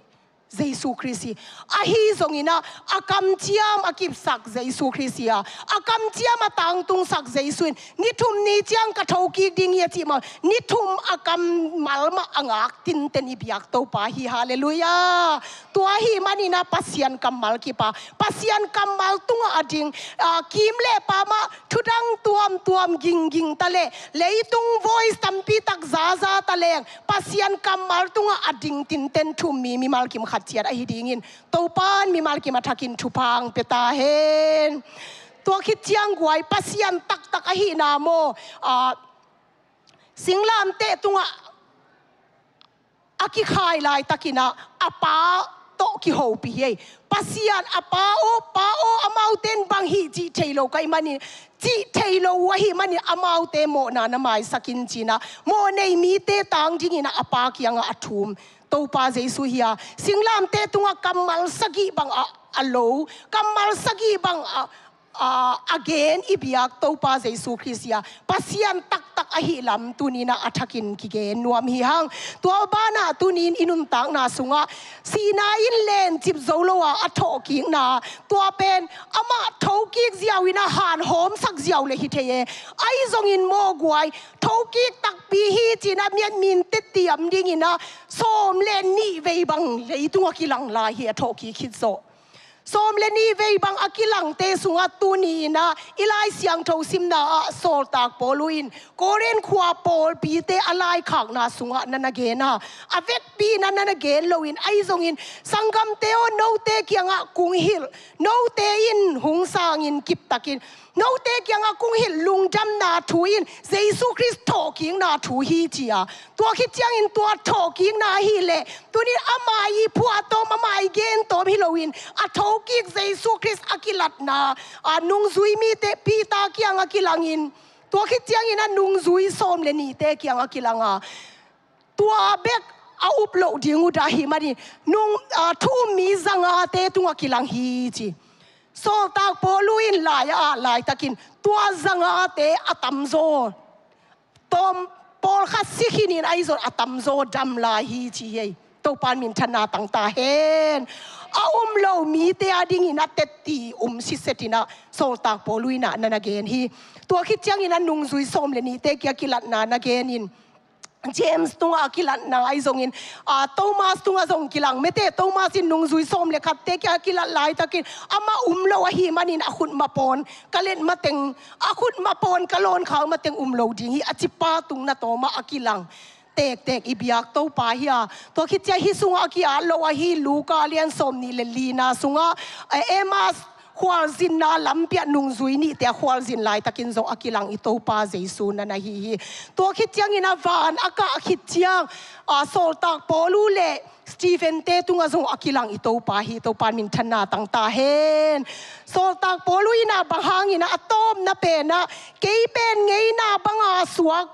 Jesu Khrist hi. Ahi zongin ah, a kamciam a kipsak Jesu Khrist hi a, a kamciam a tangtungsak Jesu in, ni thum ni ciang ka thokik ding hi a cih mah, ni thum a kammal mah a ngak tinten i biak Topa hi. Halleluiah. Tua ahih manin ah Pasian kammal kip a, Pasian kammal tungah a ding, aa, kim le pam ah thudang tuamtuam gingging ta leh, leitung voice tampi tak zaza ta leng, Pasian kammal tungah a ding tinten thu um mi mimal kim khat ciat ahi dingin, Topa in mimal kim a thakin thupha hong pia ta hen. Tua khit ciang guai, Pasian taktak ahihna maw, aa, singlamteh tungah a kikhai laitakin ah a Pa tawh kihopih hi ei. Pasian a Pa aw, Pa aw, amaute in bang hih cih thei lo ka hih manin, cih thei lo uh ahih manin amaute mawhna na maisak in ci-in ah, mawh nei mite tang dingin ah a Pa kiangah a thum Topa Jesu hi a, singlamteh tungah kammal sagih bang a, a lo, kammal sagih bang a, a, a gen i biak Topa Jesu Khrist hi a, Pasian taktak ahih lam tuni-in ah a thakin kigen nuam hi hang. Tua banah tuni-in i nuntakna sungah sihna in lencip zo lo a, a thawhkikna, tua pen amah thokik ziau in ah hanhawmsak ziau leh hi thei e. Ahi zongin maw guai, thokik takpi hi ci-in ah miat min tetti am dingin ah sawm le nih vei bang leitungah kilang lai hi a, thawhkik khit zawh. Sawm le nih vei bang a kilangte sungah tuni-in ah i Lai Siangtho simna ah Sawltak Paul uh in Korin khua pawlpite a laikhakna sungah na na gen a, a vekpi-in ah na na gen loin, ahi zongin, sanggamte aw, note kiangah kong hilh, note in hong sangin kiptakin note kiangah kong hilh lungdamna thu in Jesu Khrist thawhkikna thu hi ci a. Tua khit ciangin tua thawhkikna ahih leh tuni-in ama i phuahtawm, ama i gentawm hi loin a thokik Jesu Khrist a kilatna, a nungzui mite Peter kiangah kilangin, tua khit ciangin a nungzui sawm le nihte kiangah kilang a, tua bek a up loh ding uh dah ahih manin nung, a, thu um mi zangate tungah kilang hi ci. Sawltak Paul uh in lai-ah a laitakin tua zangate a tamzaw, tawm, pawlkhat si khinin ahi zong a tamzaw dam lai hi ci hi ei. Topa in minthanna tang ta hen. A um lo mite a dingin a tetti um sisetin ah Sawltak Paul uh in ah na na gen hi. Tua khit ciangin a nungzui sawm le nihte kiang kilatna na genin, James tungah a kilatna ahi zongin, a, Thomas tungah zong kilang mete. Thomas in nungzui sawm le khatte kiang a kilat laitakin amah um lo ahih manin a khutma pawn ka let mateng, a khutma pawn ka lawnkhak mateng um lo ding hi, a cipa tung na tawmah a kilang tektek i biak Topa hi a. Tua khit ciang hih sungah a ki-at lo ahi Luka lian sawm nih le lina sungah, a, Emmaus khualzinna lampi ah nungzui nihte a khualzin laitakin zong a kilang i Topa Jesu na na hi hi. Tua khit ciangin a van a kah khit ciang, a, Sawltak Paul uh le Stephen-te tungah zong a kilang i Topa hi. Topa in minthanna tang ta hen. Sawltak Paul uh in ah bang hangin ah a tawpna pen ah, kei pen ngeina banga suak,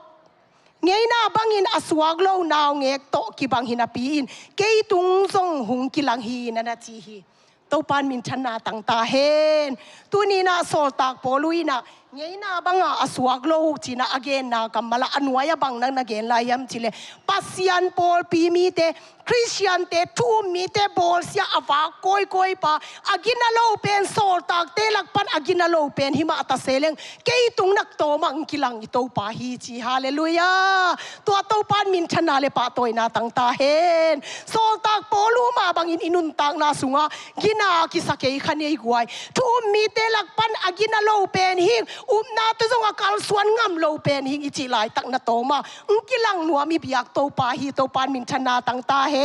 ngeina bangin a suak lo naungek tawh kibang hi napi-in kei tung zong hong kilang hi na na ci hi. Topa in minthanna tang ta hen. Tuni-in ah Sawltak Paul uh in ah Ngeina banga a suak lo uh cinah a genna kammalah a nuai a bang nang na gen lai hiam cileh, Pasian pawlpi mite, Khristiante, thu-um mite bawlsia a vak kawikawi pa, a gina lo pen, sawltakte lak pan a gina lo pen himah ta se leng, kei tung nak tawmah hong kilang i Topa hi ci. Halleluiah. Tua Topa in minthanna le pahtawina tang ta hen. Sawltak Paul uh mah bangin i nuntakna sungah gina kisa kei kha nei guai. Thu-um mite lak pan a gina lo pen hing, upna tawh zong a kalsuan ngam lo pen hing i cih laitak na tawmah hong kilang nuam i biak Topa hi. Topa in minthanna tang ta hen.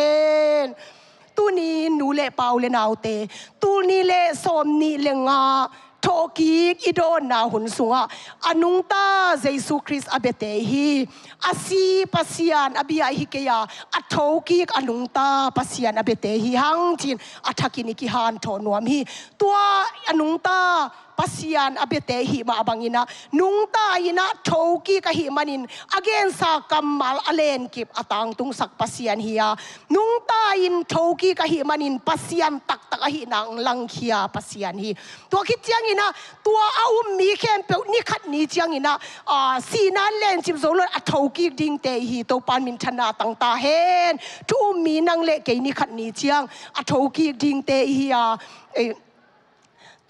Tuni nu le pa u le naute, tul nih le sawm nih le nga thawhkik i dawnna hun sungah a nungta Jesu Khrist a biate hi. A si Pasian a bia hi kei a, a thokik a nungta Pasian a biate hi hang ci-in a thakin i kihanthawn nuam hi. Tua a nungta Pasian a biate hih mah banginah, nungta inah thokik ahih manin a gensa kammal a lenkip a tangtungsak Pasian hi a, nungta in thokik ahih manin Pasian taktak ahihna hong langkhia Pasian hi. Tua khit cianginah tua a um mi khempeuh ni khat ni cianginah, aa, sihna in lencip zo lo a thokik dingte hi. Topa in minthanna tang ta hen. Thu-um mi nang le kei ni khat ni ciang a thokik dingte hi a, eh,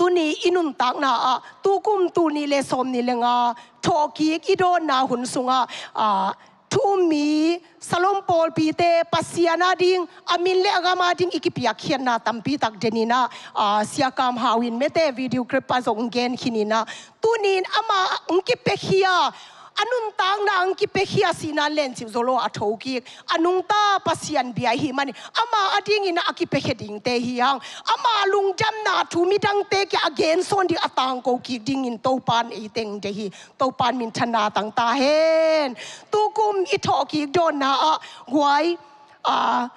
tuni i nuntakna ah tukum tul nih le sawm nih le nga thawhkik i dawnna hun sungah, aa, thu-um mi Salom pawlpite Pasian a ding, a min le a gam a ding i kipiakkhiatna tampi tak deninah, aa, Sia Kam Hau in mete video clip a zong gen khininah, tunin amah hong kipiakhia, a nuntakna hong kipiakhia, sihna in lencip zo lo a thokik a nungta Pasian bia ahih manin ama a dingin a kipiakhia dingte hi hang. Ama lungdamna thu midangte kiang a gensawn ding a tangko kik dingin Topa in ei teng deih hi. Topa in minthanna tang ta hen. Tukum i thawhkik dawnna ah guai, aa,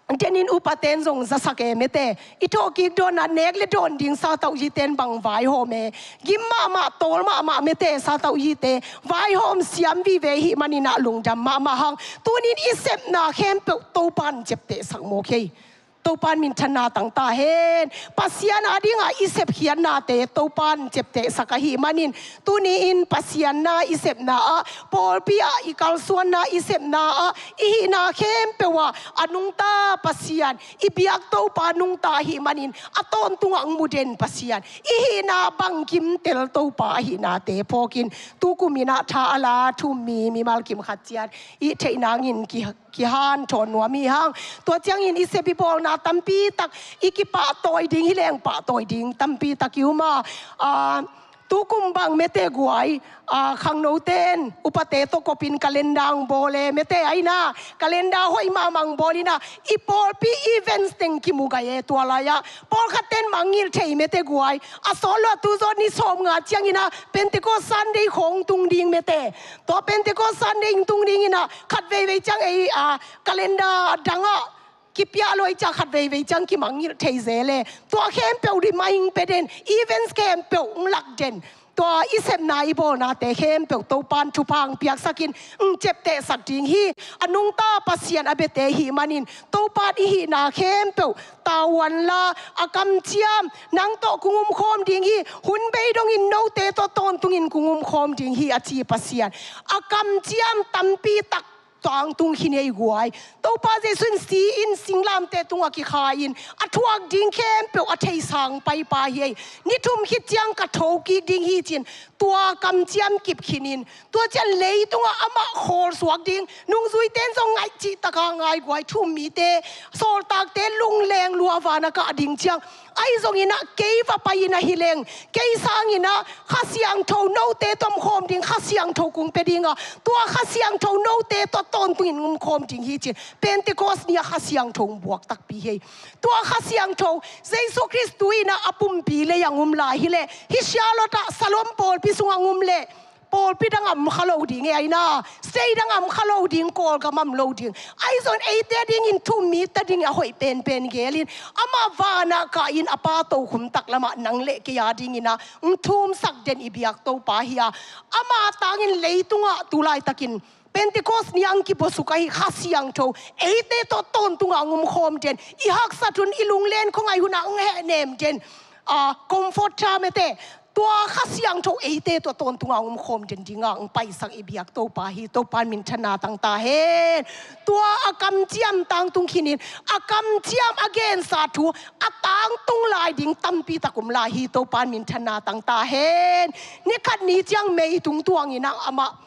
denin upaten zong zasak e mete. I thawhkik dawnna nek le dawn ding satauh yiten bang vaihawm e. Gim mahmah, tawl mahmah mete satauh yite vaihawm siam vive ahih maninah lungdam mahmah hang. Tunin i sepna khempeuh Topa in ciaptehsak mawk hi. Topa in minthanna tang ta hen. Pasian a dinga i sepkhiatnate Topa in ciaptehsak ahih manin, tuni-in Pasian na i sepna ah, pawlpi ah i kalsuanna i sepna ah, i hihna khempeuh ah a nungta Pasian, i biak Topa nungta ahih manin a tawntungah hong mu den Pasian, i hihna bangkim tel Topa ahihnate phawkin, tukuminah tha a la thu-um mi mimal kim khat ciat i theih nangin ki kihanthawn nuam hi hang. Tua ciangin i sep i bawlna tampi tak i kipahtawi ding hi leng, pahtawi ding tampi tak i um a. Aa, tukum bang mete guai, aa, khangnote in upate tawh kopin calendar hong bawl e mete, aina calendar hoih mahmah hong bawl inah i pawlpi events teng kimu gai e. Tua lai-ah pawlkhatte in mangngilh thei mete guai, a sawt lo a tu zaw ni sawmnga cianginah Pentecost Sunday khawng tung ding mete. Tua Pentecost Sunday hong tung dinginah khat veivei ciang ei, aa, calendar dangah kipia lo i ciah khat veivei ciang kimangngilh thei zel e. Tua khempeuh remind pia den, events khempeuh hong lak den. Tua i sepna i bawlnate khempeuh Topa in thupha hong piaksakin hong ciaptehsak ding hi. A nungta Pasian a biate ahih manin Topa in i hihna khempeuh tavuan la, a kamciam, nang tawh kong umkhawm ding hi, hun bei dongin note tawh tawntungin kong umkhawm ding hi a ci Pasian. A kamciam tampi tak tangtung khin hi ei guai. Topa Jesu in si-in singlamteh tungah kikha-in a thuak ding khempeuh a theisang paipa hi ei. Ni thum khit ciang ka thokik ding hi ci-in tua kamciam kip khinin, tua ciang leitungah amah khawlsuak ding, nungzuite in zong ngaih cihtaka ngai guai, thu-um mite, sawltakte lungleng lua vana kah ding ciang, ahi zonginah kei va pai-in ahi leng, kei sanginah Kha Siangtho note tawh omkhawm ding, Kha Siangtho kong pia dinga, tua Kha Siangtho note tawh tawntungin omkhawm ding hi ci-in Pentecost ni-ah Kha Siangtho hong buak takpi hi ei. Tua Kha Siangtho, Jesu Khrist tu-inah a pumpi lei-ah hong um lai hileh, hih Charlotte ah Salom pawlpi sungah hong um leh, pawlpi dang a om kha lo ding e, aina, state dang a om kha lo ding, Kawlgam a om lo ding. Ahi zongin eite a dingin thu-um mite a dingin a hoih penpen gelin, amah vanah kah-in a Pa tokhom tak lamah nang le kei a dinginah hong thumsak den i biak Topa hi a, ama tangin leitungah tu laitakin Pentecost ni-ah hong kibuasuk ahi Kha Siangtho eite tawh tawntungah hong omkhawm den, i haksat hun, i lunglen khuangaih hunah hong hehnem den, a, Comforter mete, Tua Kha Siangtho eite tua tawntunga hong omkhawm den dinga hong paisak i biak Topa hi. Topa in minthanna tang ta hen. Tua a kamciam tangtung khinin a kamciam a gensa thu a tangtung lai ding tampi tak om lai hi. Topa in minthanna tang ta hen. Ni khat ni ciang mei tung tuangin ah amah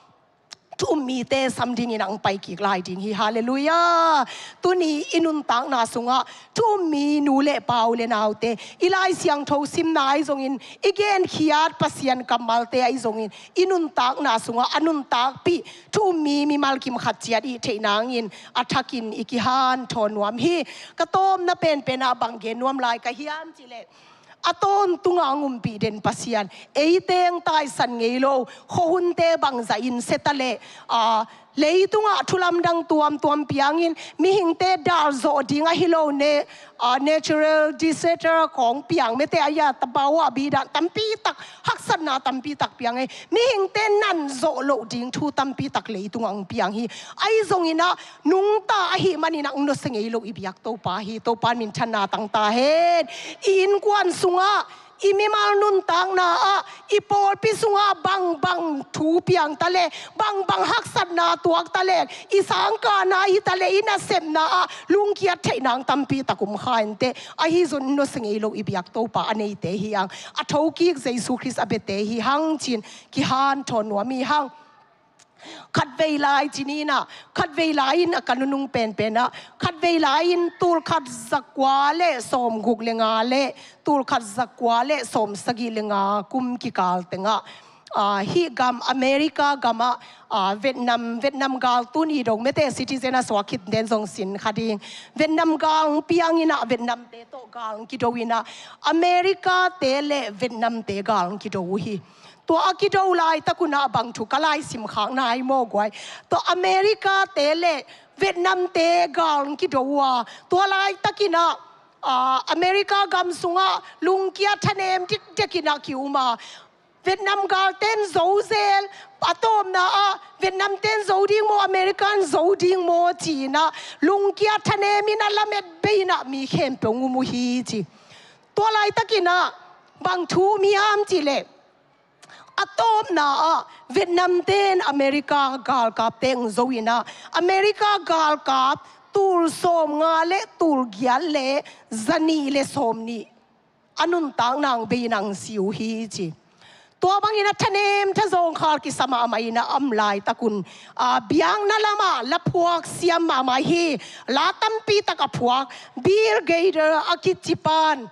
thu um mite sam dingin hong pai kik lai ding hi. Halleluiah. Tuni i nuntakna sungah thu um mi nu le pa, u le naute, i Lai Siangtho simna ahi zongin, i genkhiat Pasian kammalte ahi zongin, i nuntakna sungah a nuntakpih thu um mi mimal kim khat ciat i theih nangin a thakin i kihanthawn nuam hi. Ka tawpna penpen ah bang gen nuam lai ka hiam cih leh, a tawntunga hong umpih den Pasian, eite hong taisan ngei lo khuahunte bangzah in se ta leh, aa, leitungah thu lamdang tuamtuam piangin, mihingte dal zawh ding ahi lo ne, aa, natural disaster khawng piang, mete a ya tabau ah bidan tampi tak, haksatna tampi tak piang hi. Mihingte nan zawh loh ding thu tampi tak leitungah hong piang hi. Ahi zongin ah nungta ahih manin ah hong nusia ngei lo i biak Topa hi. Topa in minthanna tang ta hen. I innkuan sungah, i mimal nuntakna ah, i pawlpi sungah bangbang thu piang ta leh, bangbang haksatna tuak ta leh, i sangkahna hi ta leh, i nasepna ah lungkiat theih nang tampi tak om kha inteh. Ahi zongin nusia ngei lo i biak Topa a neite hi hang. A thokik Jesu Khrist a biate hi hang ci-in kihanthawn nuam hi hang. Khatvei lai ci-in ah, khatvei lai-in a ka nunung penpen ah, khatvei lai-in tul khat zakua le sawmguk le nga le tul khat zakua le sawmsagih le nga kum kikal tengah, aa, hih gam America gamah, aa, Vietnam, Vietnam gal tuni dong mete citizen a suak khit den zong sin kha ding. Vietnam gal piangin ah Vietnamte tawh gal kido in ah, America-te le Vietnamte gal kido uh hi. Tua a kido laitak un ah bang thu ka lai simkhak nai maw guai. Tua America-te le Vietnamte gal kido uh a, tua laitakin ah, aa, America gam sungah lungkia thanem dikdekin ah ki-um a, Vietnam galten zo zel, a tawpna ah Vietnamten zo ding maw, American zo ding maw ci-in ah lungkia thanemin ah lamet bei-in ah mi khempeuh hong um uh hi ci. Tua laitakin ah bang thu um hiam cih leh, a tawpna ah Vietnamten America galkapte hong zo in ah, America galkap tul sawmnga le tul giat le zanih le sawmnih a nuntakna hong bei-in hong si uh hi ci. Tua bangin ah thanem thazawng khal kisa mahmah in ah a om laitak un, aa, biakna lamah la phuak siam mahmah hi. La tampi tak a phuak Bill Gaither a kici pan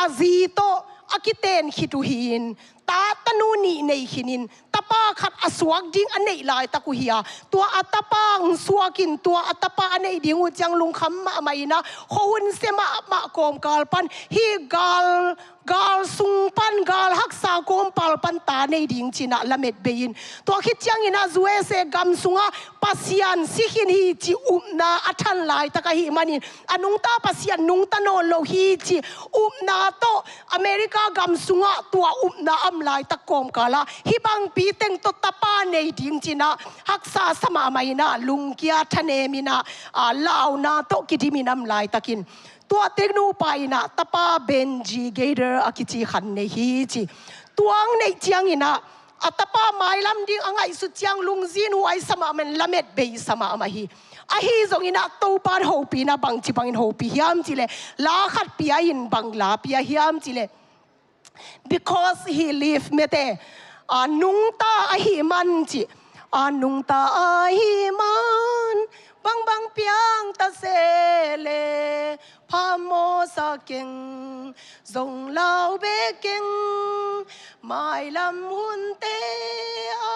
a zi tawh a kiten khit uh hi-in, ta tanu nih nei khin in, tapa khat a suak ding a neih laitak uh hi a, tua a tapa hong suakin, tua a tapa a neih ding uh ciang lungkham mahmah in ah, khuahun sia mahmah kawmkal pan, hih gal, gal sung pan, gal haksa kawmpal pan ta nei ding ci-in ah lamet bei-in, tua khit ciangin ah U S A gam sungah Pasian si khin hi cih upna a than laitak ahih manin, a nungta Pasian nungta nawn lo hi cih upna tawh America gam sungah tua upna a om laitak kawmkal ah, hih bangpi teng tawh tapa nei ding ci-in ah haksa sa mahmah in ah, lungkia thanem in ah, aa, launa tawh kidim in a om laitakin, tuate nupa in ah tapa Benji Gaither a kici khat nei hi ci. Tua hong neih ciangin ah, a tapa mailam ding a ngaihsut ciang lungzinhuai sa mahmah in, lamet bei sa mahmah hi. Ahi zongin ah Topa in hopihna bangci bangin hopih hiam cih leh, la khat pia-in, bang la pia hiam cih leh, because he live, mete, a nungta ahih man ci. A nungta ahih man, bangbang piang ta se leh, phamawh sa keng, zong lau bek keng, mailam hunte a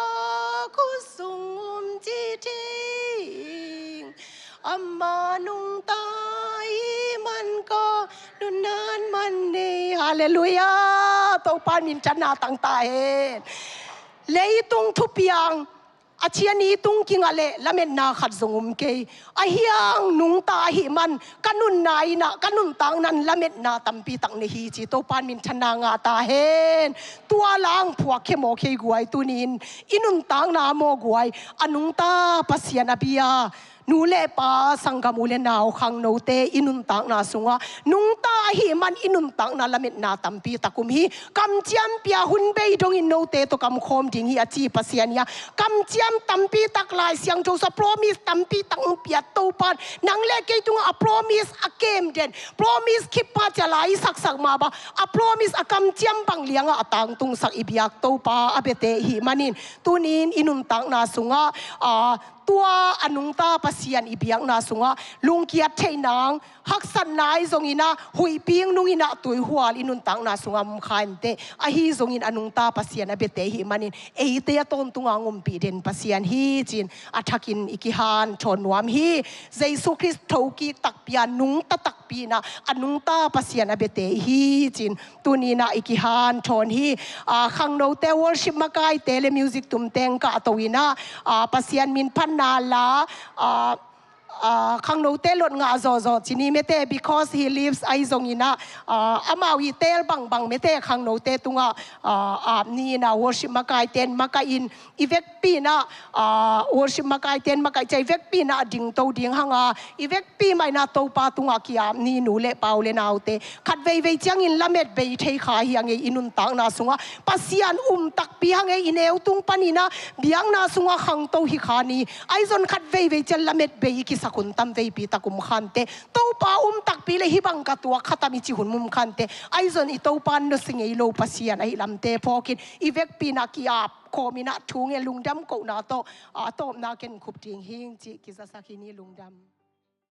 khut sung um ci thei ing. Amah nungta ahih man ka nunnan man nei. Halleluiah. Topa in minthanna tang ta hen. Leitung thupiang a ciang ni tung kingah leh lametna khat zong om kei. Ahi hang nungta ahih man ka nunna in ah, ka nuntakna in lametna tampi tak nei hi ci. Topa in minthanna ngah ta hen. Tua la hong phuak khia maw kei guai, tuni-in i nuntakna maw guai, a nungta Pasian a bia Nu le pa, sanggam u le nau, khangnote i nuntakna sungah nungta ahih man i nuntakna lametna tampi tak um hi. Kamciam pia hun bei dongin note tawh kamkhawm ding hi a ci Pasian hi a, kamciam tampi tak Lai Siangtho sungah promise tampi tak hong pia Topa in nang le kei tungah a promise a kem den, promise khippa cia lai i saksak mah bang, a promise a kamciam bang liangah a tangtungsak i biak Topa a biate i hih manin, tuni-in i nuntakna sungah, ah, tua a nungta Pasian i biakna sungah lungkiat theih nang, haksatna ahi zongin ah, huihpi nungin ah, tuihual i nuntakna sungah om kha inteh. Ahi zongin a nungta Pasian a biate i hih manin, eite a tawntunga hong ompih den Pasian hi ci-in a thakin i kihanthawn nuam hi. Jesu Khrist thokik takpi a, nungta takpi in ah, a nungta Pasian a biate i hi ci-in tuni-in ah i kihanthawn hi. Ah, khangnote, worship makaite le music tumte hong kahto in ah, ah, Pasian min phatna la, ah, ah, khangnote lot ngah zawhzawh ci ni mete, because he lives ahi zongin ah, ah, amau i teel bangbang mete khangnote tungah, ah, ap ni in ah, worship makaite in makaih in, i vekpi in ah, ah, worship makaite in makaih cia, i vekpi in ah dingto ding hang a, i vekpi mah in ah Topa tungah ki-ap ni, nu le pa, u le naute. Khat veivei ciangin lamet bei thei kha hi hang ei, i nuntakna sungah Pasian um takpi hang ei, i neu tung panin ah biakna sungah khangto hi kha ni. Ahi zong khat veivei ciang lamet bei i kisak hun tam veipi tak om kha inteh. Topa um takpi leh hih bang ka tuak kha tam i cih hun om kha inteh. Ahi zong i Topa in nusia ngei lo Pasian ahih lamte phawkin, i vekpi in ah ki-ap khawm in ah thu ngen, lungdam kohna tawh, ah, a tawpna ken khup ding hing ci kizasak hi ni. Lungdam.